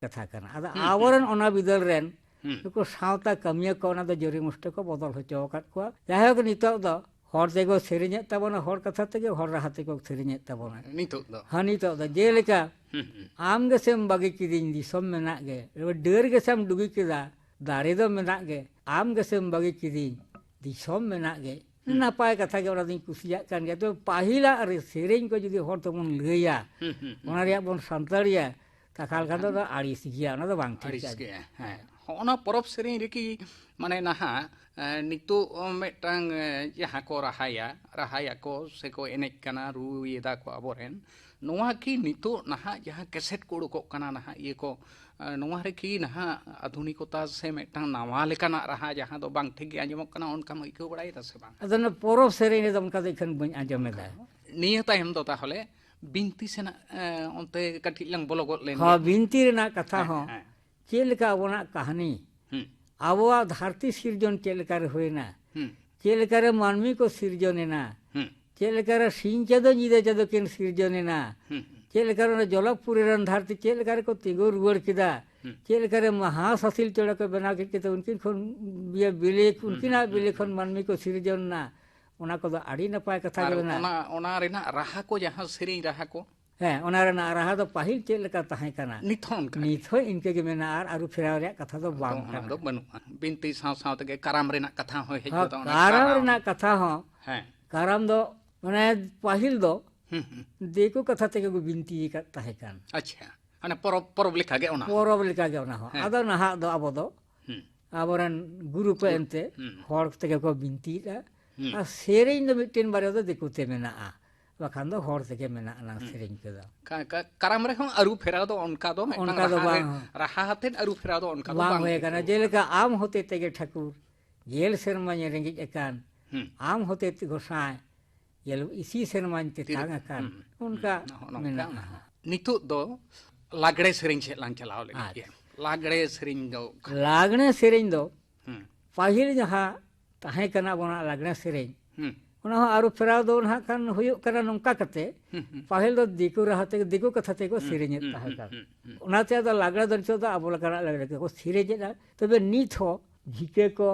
ᱠᱟᱛᱷᱟ ᱠᱟᱱᱟ᱾ ᱟᱫᱚ ᱦᱩᱸ, ᱦᱩᱸ, ᱟᱵᱚᱨᱮᱱ ᱦᱩᱸ᱾ ᱚᱱᱟ ᱵᱤᱫᱟᱹᱞ ᱨᱮᱱ ᱦᱩᱸ᱾ ᱱᱩᱠᱩ ᱥᱟᱶᱛᱟ ᱠᱟᱹᱢᱤᱭᱟᱹ ᱠᱚ ᱚᱱᱟ ᱫᱚ ᱡᱟᱹᱨᱤ ᱢᱩᱥᱴᱟᱹ ᱠᱚ ᱵᱚᱫᱚᱞ ᱦᱚᱪᱚ ᱟᱠᱟᱫ ᱠᱚᱣᱟ᱾ ᱡᱟᱭᱦᱳᱠ, ᱱᱤᱛᱚᱜ ᱫᱚ ᱦᱚᱲ ᱛᱮᱠᱚ ᱥᱮᱨᱮᱧᱮᱫ ᱛᱟᱵᱚᱱᱟ, ᱦᱚᱲ ᱠᱟᱛᱷᱟ ᱛᱮᱜᱮ, ᱦᱚᱲ ᱨᱟᱦᱟ ᱛᱮᱠᱚ ᱥᱮᱨᱮᱧᱮᱫ ᱛᱟᱵᱚᱱᱟ᱾ ᱱᱤᱛᱚᱜ ᱫᱚ᱾ ᱦᱮᱸ, ᱱᱤᱛᱚᱜ ᱫᱚ ᱡᱮᱞᱮᱠᱟ ᱦᱩᱸ, ᱦᱩᱸ᱾ ᱟᱢ ᱜᱮᱥᱮᱢ ᱵᱟᱹᱜᱤ ᱠᱤᱫᱤᱧ ᱫᱤᱥᱚᱢ ᱢᱮᱱᱟᱜ ᱜᱮ, ᱰᱟᱹᱨ ᱜᱮᱥᱮᱢ ᱰᱩᱜᱤ ᱠᱮᱫᱟ ᱫᱟᱨᱮ ᱫᱚ ᱢᱮᱱᱟᱜ ᱜᱮ, ᱟᱢ ᱜᱮᱥᱮᱢ ᱵᱟᱹᱜᱤ ᱠᱤᱫᱤᱧ ᱫᱤᱥᱚᱢ ᱢᱮᱱᱟᱜ ᱜᱮ᱾ ᱦᱩᱸ᱾ ᱱᱟᱯᱟᱭ ᱠᱟᱛᱷᱟ ᱜᱮ, ᱚᱱᱟ ᱫᱚᱧ ᱠᱩᱥᱤᱭᱟᱜ ᱠᱟᱱ ᱜᱮᱭᱟ᱾ ᱛᱚᱵᱮ ᱯᱟᱹᱦᱤᱞᱟᱜ ᱨᱮ ᱥᱮᱨᱮᱧ ᱠᱚ ᱡᱩᱫᱤ ᱦᱚᱲ ᱛᱮᱵᱚᱱ ᱞᱟᱹᱭᱟ, ᱦᱩᱸ, ᱦᱩᱸ, ᱦᱩᱸ, ᱚᱱᱟ ᱦᱩᱸ᱾ ᱨᱮᱭᱟᱜ ᱵᱚᱱ ᱥᱟᱱᱛᱟᱲᱤᱭᱟ, ᱛᱟᱦᱚᱞᱮ ᱠᱷᱟᱱ ᱫᱚ ᱟᱹᱲᱤᱥ ᱜᱮᱭᱟ, ᱚᱱᱟ ᱫᱚ ᱵᱟᱝ ᱴᱷᱤᱠ ᱟᱹᱲᱤᱥ ᱜᱮ᱾ ᱦᱮᱸ, ᱦᱚᱸᱜᱼᱚ ᱱᱟ ᱯᱚᱨᱚᱵᱽ ᱥᱮᱨᱮᱧ ᱨᱮᱠᱤ ᱢᱟᱱᱮ ᱱᱟᱦᱟᱜ ᱮ, ᱱᱤᱛᱚᱜ ᱢᱤᱫᱴᱟᱝ ᱮ, ᱡᱟᱦᱟᱸ ᱠᱚ ᱨᱟᱦᱟᱭᱟ, ᱨᱟᱦᱟᱭᱟᱠᱚ ᱥᱮᱠᱚ ᱮᱱᱮᱡ ᱠᱟᱱᱟ, ᱨᱩᱭᱮᱫᱟ ᱠᱚ ᱟᱵᱚᱨᱮᱱ, ᱱᱚᱣᱟ ᱠᱤ ᱱᱤᱛᱚᱜ ᱱᱟᱦᱟᱜ ᱡᱟᱦᱟᱸ ᱠᱮᱥᱮᱴ ᱠᱚ ᱩᱰᱩᱠᱚᱜ ᱠᱟᱱᱟ ᱱᱟᱦᱟᱜ ᱤᱭᱟᱹ ᱠᱚ, ᱮ, ᱱᱚᱣᱟ ᱨᱮ ᱠᱤ ᱱᱟᱦᱟᱜ ᱟᱫᱷᱩᱱᱤᱠᱚᱛᱟ ᱥᱮ ᱢᱤᱫᱴᱟᱝ ᱱᱟᱣᱟ ᱞᱮᱠᱟᱱᱟᱜ ᱨᱟᱦᱟ ᱡᱟᱦᱟᱸ ᱫᱚ ᱵᱟᱝ ᱴᱷᱤᱠ ᱜᱮ ᱟᱸᱡᱚᱢᱚᱜ ᱠᱟᱱᱟ, ᱚᱱᱠᱟᱢ ᱟᱹᱭᱠᱟᱹᱣ ᱵᱟᱲᱟᱭᱮᱫᱟ ᱥᱮ ᱵᱟᱝ? ᱟᱫᱚ ᱚᱱᱟ ᱯᱚᱨᱚᱵᱽ ᱥᱮᱨᱮᱧ ᱨᱮᱫᱚ ᱚᱱᱠᱟ ᱫᱚ ᱮᱠᱷᱚᱱ ᱵᱟᱹᱧ ᱟᱸᱡᱚᱢ ᱮᱫᱟ᱾ ᱱᱤᱭᱟᱹ ᱛᱟᱭᱚᱢ ᱫᱚ ᱛᱟᱦᱚᱞᱮ ᱵᱤᱱᱛᱤ ᱥᱮᱱᱟᱜ ᱮ, ᱚᱱᱛᱮ ᱠᱟᱹᱴᱤᱡ ᱞᱟᱝ ᱵᱚᱞᱚ ᱜᱚᱫ ᱞᱮᱱ ᱦᱚᱸ, ᱜᱮ᱾ ᱵᱤᱱᱛᱤ ᱨᱮᱱᱟᱜ ᱠᱟᱛᱷᱟ ᱦᱮᱸ, ᱦᱚᱸ ᱦᱮᱸ᱾ ᱪᱮᱫ ᱞᱮᱠᱟ ᱟᱵᱚᱱᱟᱜ ᱠᱟᱹᱦᱱᱤ, ᱦᱩᱸ, ᱟᱵᱚᱣᱟᱜ ᱫᱷᱟᱹᱨᱛᱤ ᱥᱤᱨᱡᱚᱱ ᱪᱮᱫ ᱞᱮᱠᱟ ᱨᱮ ᱦᱩᱭᱮᱱᱟ, ᱦᱩᱸ, ᱪᱮᱫ ᱞᱮᱠᱟ ᱨᱮ ᱢᱟᱹᱱᱢᱤ ᱠᱚ ᱥᱤᱨᱡᱚᱱ ᱮᱱᱟ, ᱦᱩᱸ, ᱪᱮᱫ ᱞᱮᱠᱟ ᱨᱮ ᱥᱤᱧ ᱪᱟᱸᱫᱚ ᱧᱤᱫᱟᱹ ᱪᱟᱸᱫᱚ ᱠᱤᱱ ᱥᱤᱨᱡᱚᱱ ᱮᱱᱟ, ᱦᱩᱸ, ᱪᱮᱫ ᱞᱮᱠᱟ ᱨᱮ ᱚᱱᱟ ᱡᱚᱞᱚᱯᱩᱨᱤ ᱨᱮᱱ ᱫᱷᱟᱹᱨᱛᱤ ᱪᱮᱫ ᱞᱮᱠᱟ ᱨᱮᱠᱚ ᱛᱤᱸᱜᱩ ᱨᱩᱣᱟᱹᱲ ᱠᱮᱫᱟ, ᱦᱩᱸ᱾ ᱪᱮᱫ ᱞᱮᱠᱟ ᱨᱮ ᱢᱟᱦᱟ ᱥᱟᱥᱤᱞ ᱪᱮᱬᱮ ᱠᱚ ᱵᱮᱱᱟᱣ ᱠᱮᱫ ᱠᱚᱛᱮ ᱩᱱᱠᱤᱱ ᱠᱷᱚᱱ ᱤᱭᱟᱹ ᱵᱤᱞᱤ, ᱦᱩᱸ, ᱩᱱᱠᱤᱱᱟᱜ ᱦᱩᱸ, ᱵᱤᱞᱤ ᱦᱩᱸ, ᱠᱷᱚᱱ ᱦᱩᱸ᱾ ᱢᱟᱹᱱᱢᱤ ᱠᱚ ᱥᱤᱨᱡᱚᱱ ᱮᱱᱟ, ᱚᱱᱟ ᱠᱚᱫᱚ ᱟᱹᱰᱤ ᱱᱟᱯᱟᱭ ᱠᱟᱛᱷᱟ ᱟᱨ ᱜᱮ ᱢᱮᱱᱟᱜᱼᱟ᱾ ᱚᱱᱟ, ᱚᱱᱟ ᱨᱮᱱᱟᱜ ᱨᱟᱦᱟ ᱠᱚ, ᱡᱟᱦᱟᱸ ᱥᱮᱨᱮᱧ ᱨᱟᱦᱟ ᱠᱚ, ᱦᱮᱸ, ᱚᱱᱟ ᱨᱮᱱᱟᱜ ᱨᱟᱦᱟ ᱫᱚ ᱯᱟᱹᱦᱤᱞ ᱪᱮᱫ ᱞᱮᱠᱟ ᱛᱟᱦᱮᱸ ᱠᱟᱱᱟ, ᱱᱤᱛ ᱦᱚᱸ ᱚᱱᱠᱟ ᱜᱮ᱾ ᱱᱤᱛ ᱦᱚᱸ ᱤᱱᱠᱟᱹ ᱜᱮ ᱢᱮᱱᱟᱜᱼᱟ, ᱟᱨ ᱟᱹᱨᱩ ᱯᱷᱮᱨᱟᱣ ᱨᱮᱭᱟᱜ ᱠᱟᱛᱷᱟ ᱫᱚ ᱵᱟᱝ ᱟᱫᱚ ᱚᱱᱟ ᱠᱟᱱᱟ᱾ ᱫᱚ ᱵᱟᱹᱱᱩᱜᱼᱟ᱾ ᱵᱤᱱᱛᱤ ᱥᱟᱶ ᱥᱟᱶ ᱛᱮᱜᱮ ᱠᱟᱨᱟᱢ ᱨᱮᱱᱟᱜ ᱠᱟᱛᱷᱟ ᱦᱚᱸ ᱦᱮᱡ ᱦᱚᱸ, ᱜᱚᱫᱚᱜᱼᱟ, ᱚᱱᱟ ᱠᱟᱨᱟᱢ ᱠᱟᱨᱟᱢ᱾ ᱨᱮᱱᱟᱜ ᱠᱟᱛᱷᱟ ᱦᱚᱸ, ᱦᱮᱸ᱾ ᱠᱟᱨᱟᱢ ᱫᱚ ᱢᱟᱱᱮ ᱯᱟᱹᱦᱤᱞ ᱫᱚ ᱦᱩᱸ, ᱦᱩᱸ᱾ ᱫᱤᱠᱩ ᱠᱟᱛᱷᱟ ᱛᱮᱜᱮ ᱠᱚ ᱵᱤᱱᱛᱤ ᱟᱠᱟᱫ ᱛᱟᱦᱮᱸ ᱠᱟᱱ᱾ ᱟᱪᱪᱷᱟ, ᱢᱟᱱᱮ ᱯᱚᱨᱚᱵᱽ, ᱯᱚᱨᱚᱵᱽ ᱞᱮᱠᱟ ᱜᱮ ᱚᱱᱟ ᱦᱚᱸ᱾ ᱯᱚᱨᱚᱵᱽ ᱞᱮᱠᱟ ᱜᱮ ᱚᱱᱟ ᱦᱚᱸ᱾ ᱦᱮᱸ᱾ ᱟᱫᱚ ᱱᱟᱦᱟᱜ ᱫᱚ ᱟᱵᱚ ᱫᱚ ᱦᱩᱸ᱾ ᱟᱵᱚᱨᱮᱱ ᱜᱩᱨᱩ ᱠᱚ ᱜᱩᱨᱩ, ᱮᱱᱛᱮ ᱦᱩᱸ᱾ ᱦᱚᱲ ᱛᱮᱜᱮ ᱠᱚ ᱵᱤᱱᱛᱤᱭᱮᱫᱼᱟ᱾ ᱦᱩᱸ᱾ ᱟᱨ ᱥᱮᱨᱮᱧ ᱫᱚ ᱢᱤᱫᱴᱮᱱ ᱵᱟᱨᱭᱟ ᱫᱚ ᱫᱤᱠᱩ ᱛᱮ ᱢᱮᱱᱟᱜᱼᱟ, ᱵᱟᱠᱷᱟᱱ ᱫᱚ ᱦᱚᱲ ᱛᱮᱜᱮ ᱢᱮᱱᱟᱜᱼᱟ ᱱᱟᱝ ᱦᱩᱸ᱾ ᱥᱮᱨᱮᱧ ᱠᱚᱫᱚ᱾ ᱠᱟ-, ᱠᱟ-, ᱠᱟᱨᱟᱢ ᱨᱮᱦᱚᱸ ᱟᱹᱨᱩ ᱯᱷᱮᱨᱟᱣ ᱫᱚ ᱚᱱᱠᱟ ᱫᱚ ᱢᱤᱫᱴᱟᱝ ᱚᱱᱠᱟ ᱫᱚ ᱨᱟᱦᱟ ᱨᱮ, ᱵᱟᱝ᱾ ᱨᱟᱦᱟ ᱟᱛᱮᱫ ᱟᱹᱨᱩ ᱯᱷᱮᱨᱟᱣ ᱫᱚ ᱚᱱᱠᱟ ᱫᱚ ᱵᱟᱝ ᱵᱟᱝ ᱦᱩᱭ ᱟᱠᱟᱱᱟ᱾ ᱟᱹᱭᱠᱟᱹᱣ ᱡᱮᱞᱮᱠᱟ ᱠᱟᱱᱟ᱾ ᱟᱢ ᱦᱚᱛᱮ ᱛᱮᱜᱮ ᱴᱷᱟᱹᱠᱩᱨ, ᱜᱮᱞ ᱥᱮᱨᱢᱟᱧ ᱨᱮᱸᱜᱮᱡ ᱟᱠᱟᱱ, ᱦᱩᱸ᱾ ᱟᱢ ᱦᱚᱛᱮ ᱛᱮ ᱜᱚᱸᱥᱟᱭ, ᱜᱮᱞ ᱤᱥᱤ ᱥᱮᱨᱢᱟᱧ ᱛᱤᱨᱤ-, ᱛᱮᱛᱟᱝ ᱟᱠᱟᱱ, ᱦᱩᱸ, ᱚᱱᱠᱟ ᱦᱩᱸ, ᱱᱚᱜᱼᱚ ᱱᱚᱝᱠᱟ ᱢᱮᱱᱟᱜᱼᱟ᱾ ᱢᱮᱱᱟᱜᱼᱟ᱾ ᱱᱤᱛᱚᱜ ᱫᱚ ᱞᱟᱜᱽᱲᱮ ᱥᱮᱨᱮᱧ ᱥᱮᱫ ᱞᱟᱝ ᱪᱟᱞᱟᱣ ᱞᱮᱱ ᱟᱪᱪᱷᱟ᱾ ᱜᱮ᱾ ᱞᱟᱜᱽᱲᱮ ᱥᱮᱨᱮᱧ ᱫᱚ ᱚᱠᱟ ᱞᱟᱜᱽᱲᱮ ᱥᱮᱨᱮᱧ ᱫᱚ ᱦᱩᱸ᱾ ᱯᱟᱹᱦᱤᱞ ᱡᱟᱦᱟᱸ ᱛᱟᱦᱮᱸ ᱠᱟᱱᱟ ᱟᱵᱚᱱᱟᱜ ᱞᱟᱜᱽᱲᱮ ᱥᱮᱨᱮᱧ, ᱦᱩᱸ᱾ ᱚᱱᱟ ᱦᱚᱸ ᱟᱹᱨᱩ ᱯᱷᱮᱨᱟᱣ ᱫᱚ ᱱᱟᱦᱟᱜ ᱠᱷᱟᱱ ᱦᱩᱭᱩᱜ ᱠᱟᱱᱟ ᱱᱚᱝᱠᱟ ᱠᱟᱛᱮ, ᱦᱩᱸ, ᱦᱩᱸ᱾ ᱯᱟᱹᱦᱤᱞ ᱫᱚ ᱫᱤᱠᱩ ᱨᱟᱦᱟ ᱛᱮᱜᱮ, ᱫᱤᱠᱩ ᱠᱟᱛᱷᱟ ᱛᱮᱜᱮ ᱠᱚ ᱦᱩᱸ, ᱥᱮᱨᱮᱧᱮᱫ ᱦᱩᱸ, ᱛᱟᱦᱮᱸ ᱦᱩᱸ, ᱠᱟᱱ᱾ ᱦᱩᱸ, ᱦᱩᱸ᱾ ᱚᱱᱟᱛᱮ ᱟᱫᱚ ᱞᱟᱜᱽᱲᱮ ᱫᱚ ᱱᱤᱛᱚᱜ ᱫᱚ ᱟᱵᱚ ᱞᱮᱠᱟᱱᱟᱜ ᱞᱟᱜᱽᱲᱮ ᱜᱮᱠᱚ ᱥᱮᱨᱮᱧᱮᱫᱼᱟ᱾ ᱛᱚᱵᱮ ᱱᱤᱛ ᱦᱚᱸ ᱡᱷᱤᱠᱟᱹ ᱠᱚ,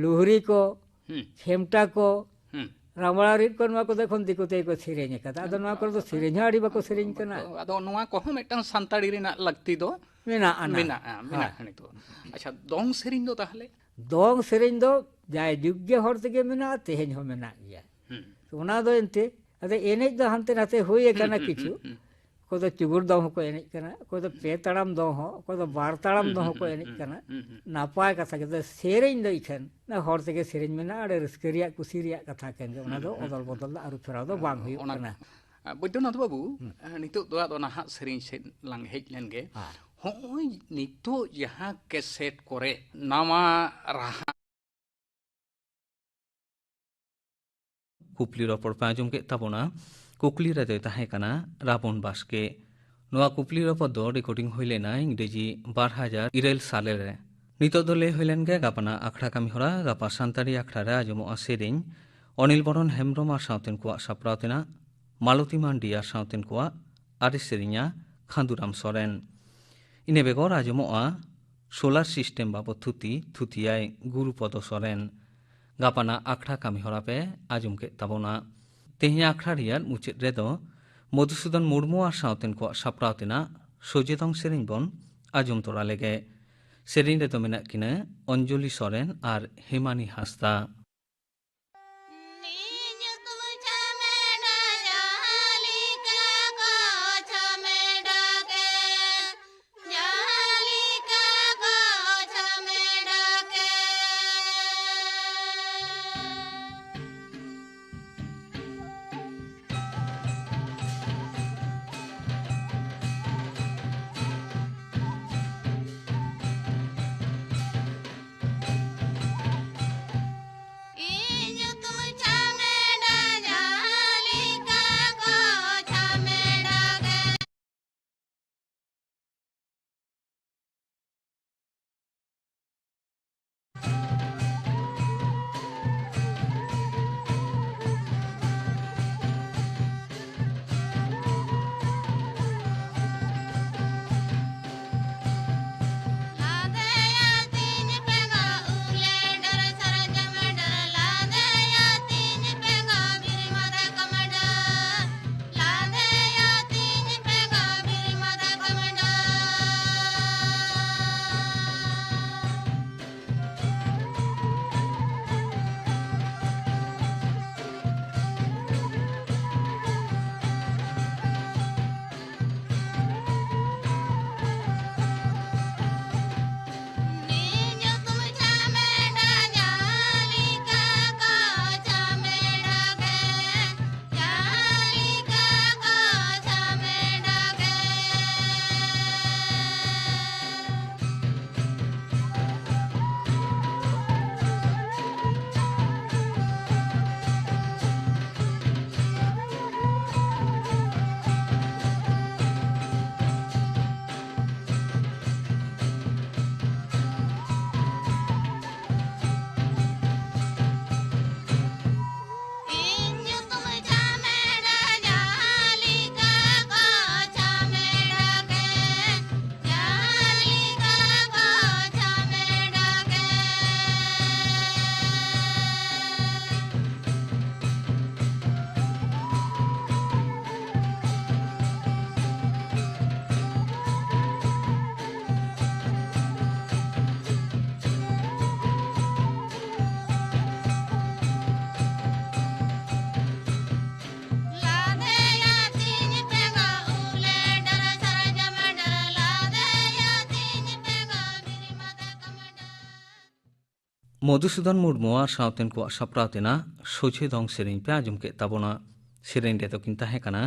ᱞᱩᱦᱨᱤ ᱠᱚ, ᱦᱩᱸ᱾ ᱠᱷᱮᱢᱴᱟ ᱠᱚ, ᱦᱩᱸ᱾ ᱨᱟᱢᱲᱟ ᱨᱤᱫ ᱠᱚ, ᱱᱚᱣᱟ ᱠᱚᱫᱚ ᱮᱠᱷᱚᱱ ᱫᱤᱠᱩ ᱛᱮᱜᱮ ᱠᱚ ᱥᱮᱨᱮᱧ ᱟᱠᱟᱫᱟ᱾ ᱟᱫᱚ ᱱᱚᱣᱟ ᱠᱚᱨᱮ ᱫᱚ ᱥᱮᱨᱮᱧ ᱦᱚᱸ ᱟᱹᱰᱤ ᱵᱟᱠᱚ ᱥᱮᱨᱮᱧ ᱠᱟᱱᱟ᱾ ᱟᱫᱚ ᱱᱚᱣᱟ ᱠᱚᱦᱚᱸ ᱢᱤᱫᱴᱟᱝ ᱥᱟᱱᱛᱟᱲᱤ ᱨᱮᱱᱟᱜ ᱞᱟᱹᱠᱛᱤ ᱫᱚ ᱢᱮᱱᱟᱜᱼᱟ ᱱᱟᱝ᱾ ᱢᱮᱱᱟᱜᱼᱟ, ᱢᱮᱱᱟᱜᱼᱟ ᱦᱮᱸ᱾ ᱱᱤᱛᱚᱜ᱾ ᱟᱪᱪᱷᱟ, ᱫᱚᱝ ᱥᱮᱨᱮᱧ ᱫᱚ ᱛᱟᱦᱚᱞᱮ? ᱫᱚᱝ ᱥᱮᱨᱮᱧ ᱫᱚ ᱡᱟᱭᱡᱩᱜᱽ ᱜᱮ ᱦᱚᱲ ᱛᱮᱜᱮ ᱢᱮᱱᱟᱜᱼᱟ, ᱛᱮᱦᱮᱧ ᱦᱚᱸ ᱢᱮᱱᱟᱜ ᱜᱮᱭᱟ᱾ ᱦᱩᱸ᱾ ᱛᱚ ᱚᱱᱟ ᱫᱚ ᱮᱱᱛᱮ, ᱟᱫᱚ ᱮᱱᱮᱡ ᱫᱚ ᱦᱟᱱᱛᱮ ᱱᱟᱛᱮ ᱦᱩᱭ ᱟᱠᱟᱱᱟ ᱦᱩᱸ, ᱦᱩᱸ, ᱠᱤᱪᱷᱩ᱾ ᱦᱩᱸ, ᱦᱩᱸ᱾ ᱚᱠᱚᱭ ᱫᱚ ᱪᱩᱜᱩᱲ ᱫᱚᱝ ᱦᱚᱸᱠᱚ ᱮᱱᱮᱡ ᱠᱟᱱᱟ, ᱚᱠᱚᱭ ᱫᱚ ᱯᱮ ᱛᱟᱲᱟᱢ ᱫᱚᱝ ᱦᱚᱸ, ᱚᱠᱚᱭ ᱫᱚ ᱵᱟᱨ ᱛᱟᱲᱟᱢ ᱦᱩᱸ, ᱫᱚᱝ ᱦᱩᱸ, ᱦᱚᱸᱠᱚ ᱦᱩᱸ, ᱮᱱᱮᱡ ᱦᱩᱸ, ᱠᱟᱱᱟ᱾ ᱦᱩᱸ, ᱦᱩᱸ᱾ ᱱᱟᱯᱟᱭ ᱠᱟᱛᱷᱟ ᱜᱮ, ᱥᱮᱨᱮᱧ ᱫᱚ ᱤᱠᱷᱟᱹᱱ ᱚᱱᱟ ᱦᱚᱲ ᱛᱮᱜᱮ ᱥᱮᱨᱮᱧ ᱢᱮᱱᱟᱜᱼᱟ, ᱟᱹᱰᱤ ᱨᱟᱹᱥᱠᱟᱹ ᱨᱮᱭᱟᱜ, ᱠᱩᱥᱤ ᱨᱮᱭᱟᱜ ᱠᱟᱛᱷᱟ ᱠᱟᱱ ᱜᱮ᱾ ᱚᱱᱟ ᱫᱚ ᱦᱩᱸ, ᱦᱩᱸ᱾ ᱚᱫᱚᱞ ᱵᱚᱫᱚᱞ ᱫᱚ ᱟᱹᱨᱩ ᱯᱷᱮᱨᱟᱣ ᱫᱚ ᱵᱟᱝ ᱦᱩᱭᱩᱜ ᱚᱱᱟ, ᱠᱟᱱᱟ᱾ ᱟ, ᱵᱳᱭᱫᱚᱱᱟᱛᱷ ᱵᱟᱹᱵᱩ, ᱦᱩᱸ᱾ ᱟ, ᱱᱤᱛᱚᱜ ᱫᱚ ᱟᱫᱚ ᱱᱟᱦᱟᱜ ᱥᱮᱨᱮᱧ ᱥᱮᱫ ᱞᱟᱝ ᱦᱮᱡ ᱞᱮᱱ ᱜᱮ᱾ ᱦᱮᱸ᱾ ᱦᱚᱸᱜᱼᱚᱭ ᱱᱤᱛᱚᱜ ᱡᱟᱦᱟᱸ ᱠᱮᱥᱮᱴ ᱠᱚᱨᱮ ᱱᱟᱣᱟ ᱨᱟᱦᱟ ᱠᱩᱠᱞᱤ ᱨᱚᱯᱚᱲ ᱯᱮ ᱟᱸᱡᱚᱢ ᱠᱮᱫ ᱛᱟᱵᱚᱱᱟ᱾ ᱠᱩᱠᱞᱤ ᱨᱮᱫᱚᱭ ᱛᱟᱦᱮᱸ ᱠᱟᱱᱟ ᱨᱟᱵᱚᱱ ᱵᱟᱥᱠᱮ᱾ ᱱᱚᱣᱟ ᱠᱩᱠᱞᱤ ᱨᱚᱯᱚᱲ ᱫᱚ ᱨᱮᱠᱚᱨᱰᱤᱝ ᱦᱩᱭ ᱞᱮᱱᱟ ᱤᱝᱨᱮᱡᱤ ᱵᱟᱨ ᱦᱟᱡᱟᱨ ᱤᱨᱟᱹᱞ ᱥᱟᱞᱮ ᱨᱮ᱾ ᱱᱤᱛᱚᱜ ᱫᱚ ᱞᱟᱹᱭ ᱦᱩᱭ ᱞᱮᱱ ᱜᱮ ᱜᱟᱯᱟᱱᱟᱜ ᱟᱠᱷᱲᱟ ᱠᱟᱹᱢᱤ ᱦᱚᱨᱟ᱾ ᱜᱟᱯᱟ ᱥᱟᱱᱛᱟᱲᱤ ᱟᱠᱷᱲᱟ ᱨᱮ ᱟᱸᱡᱚᱢᱚᱜᱼᱟ ᱥᱮᱨᱮᱧ ᱚᱱᱤᱞ ᱵᱚᱨᱚᱱ ᱦᱮᱢᱵᱽᱨᱚᱢ ᱟᱨ ᱥᱟᱶᱛᱮᱱ ᱠᱚᱣᱟᱜ ᱥᱟᱯᱲᱟᱣ ᱛᱮᱱᱟᱜ, ᱢᱟᱞᱚᱛᱤ ᱢᱟᱱᱰᱤ ᱟᱨ ᱥᱟᱶᱛᱮᱱ ᱠᱚᱣᱟᱜ ᱟᱨᱮ ᱥᱮᱨᱮᱧᱟ ᱠᱷᱟᱸᱫᱩᱨᱟᱢ ᱥᱚᱨᱮᱱ᱾ ᱤᱱᱟᱹ ᱵᱮᱜᱚᱨ ᱟᱸᱡᱚᱢᱚᱜᱼᱟ ᱥᱳᱞᱟᱨ ᱥᱤᱥᱴᱮᱢ ᱵᱟᱵᱚᱫ ᱛᱷᱩᱛᱤ, ᱛᱷᱩᱛᱤᱭᱟᱭ ᱜᱩᱨᱩᱯᱚᱫᱚ ᱥᱚᱨᱮᱱ᱾ ᱜᱟᱯᱟᱱᱟᱜ ᱟᱠᱷᱲᱟ ᱠᱟᱹᱢᱤ ᱦᱚᱨᱟ ᱯᱮ ᱟᱸᱡᱚᱢ ᱠᱮᱫ ᱛᱟᱵᱚᱱᱟ᱾ ᱛᱮᱦᱮᱧᱟᱜ ᱟᱠᱷᱲᱟ ᱨᱮᱭᱟᱜ ᱢᱩᱪᱟᱹᱫ ᱨᱮᱫᱚ ᱢᱚᱫᱷᱩᱥᱩᱫᱚᱱ ᱢᱩᱨᱢᱩ ᱟᱨ ᱥᱟᱶᱛᱮᱱ ᱠᱚᱣᱟᱜ ᱥᱟᱯᱲᱟᱣ ᱛᱮᱱᱟᱜ ᱥᱚᱡᱮ ᱫᱚᱝ ᱥᱮᱨᱮᱧ ᱵᱚᱱ ᱟᱸᱡᱚᱢ ᱛᱚᱨᱟ ᱞᱮᱜᱮ᱾ ᱥᱮᱨᱮᱧ ᱨᱮᱫᱚ ᱢᱮᱱᱟᱜ ᱠᱤᱱᱟ ᱚᱧᱡᱚᱞᱤ ᱥᱚᱨᱮᱱ ᱟᱨ ᱦᱮᱢᱟᱱᱤ ᱦᱟᱸᱥᱫᱟ᱾ ᱢᱚᱫᱷᱩᱥᱩᱫᱚᱱ ᱢᱩᱨᱢᱩ ᱟᱨ ᱥᱟᱶᱛᱮᱱ ᱠᱚᱣᱟᱜ ᱥᱟᱯᱲᱟᱣ ᱛᱮᱱᱟᱜ ᱥᱚᱡᱷᱮ ᱫᱚᱝ ᱥᱮᱨᱮᱧ ᱯᱮ ᱟᱸᱡᱚᱢ ᱠᱮᱫ ᱛᱟᱵᱚᱱᱟ᱾ ᱥᱮᱨᱮᱧ ᱨᱮᱫᱚ ᱠᱤᱱ ᱛᱟᱦᱮᱸ ᱠᱟᱱᱟ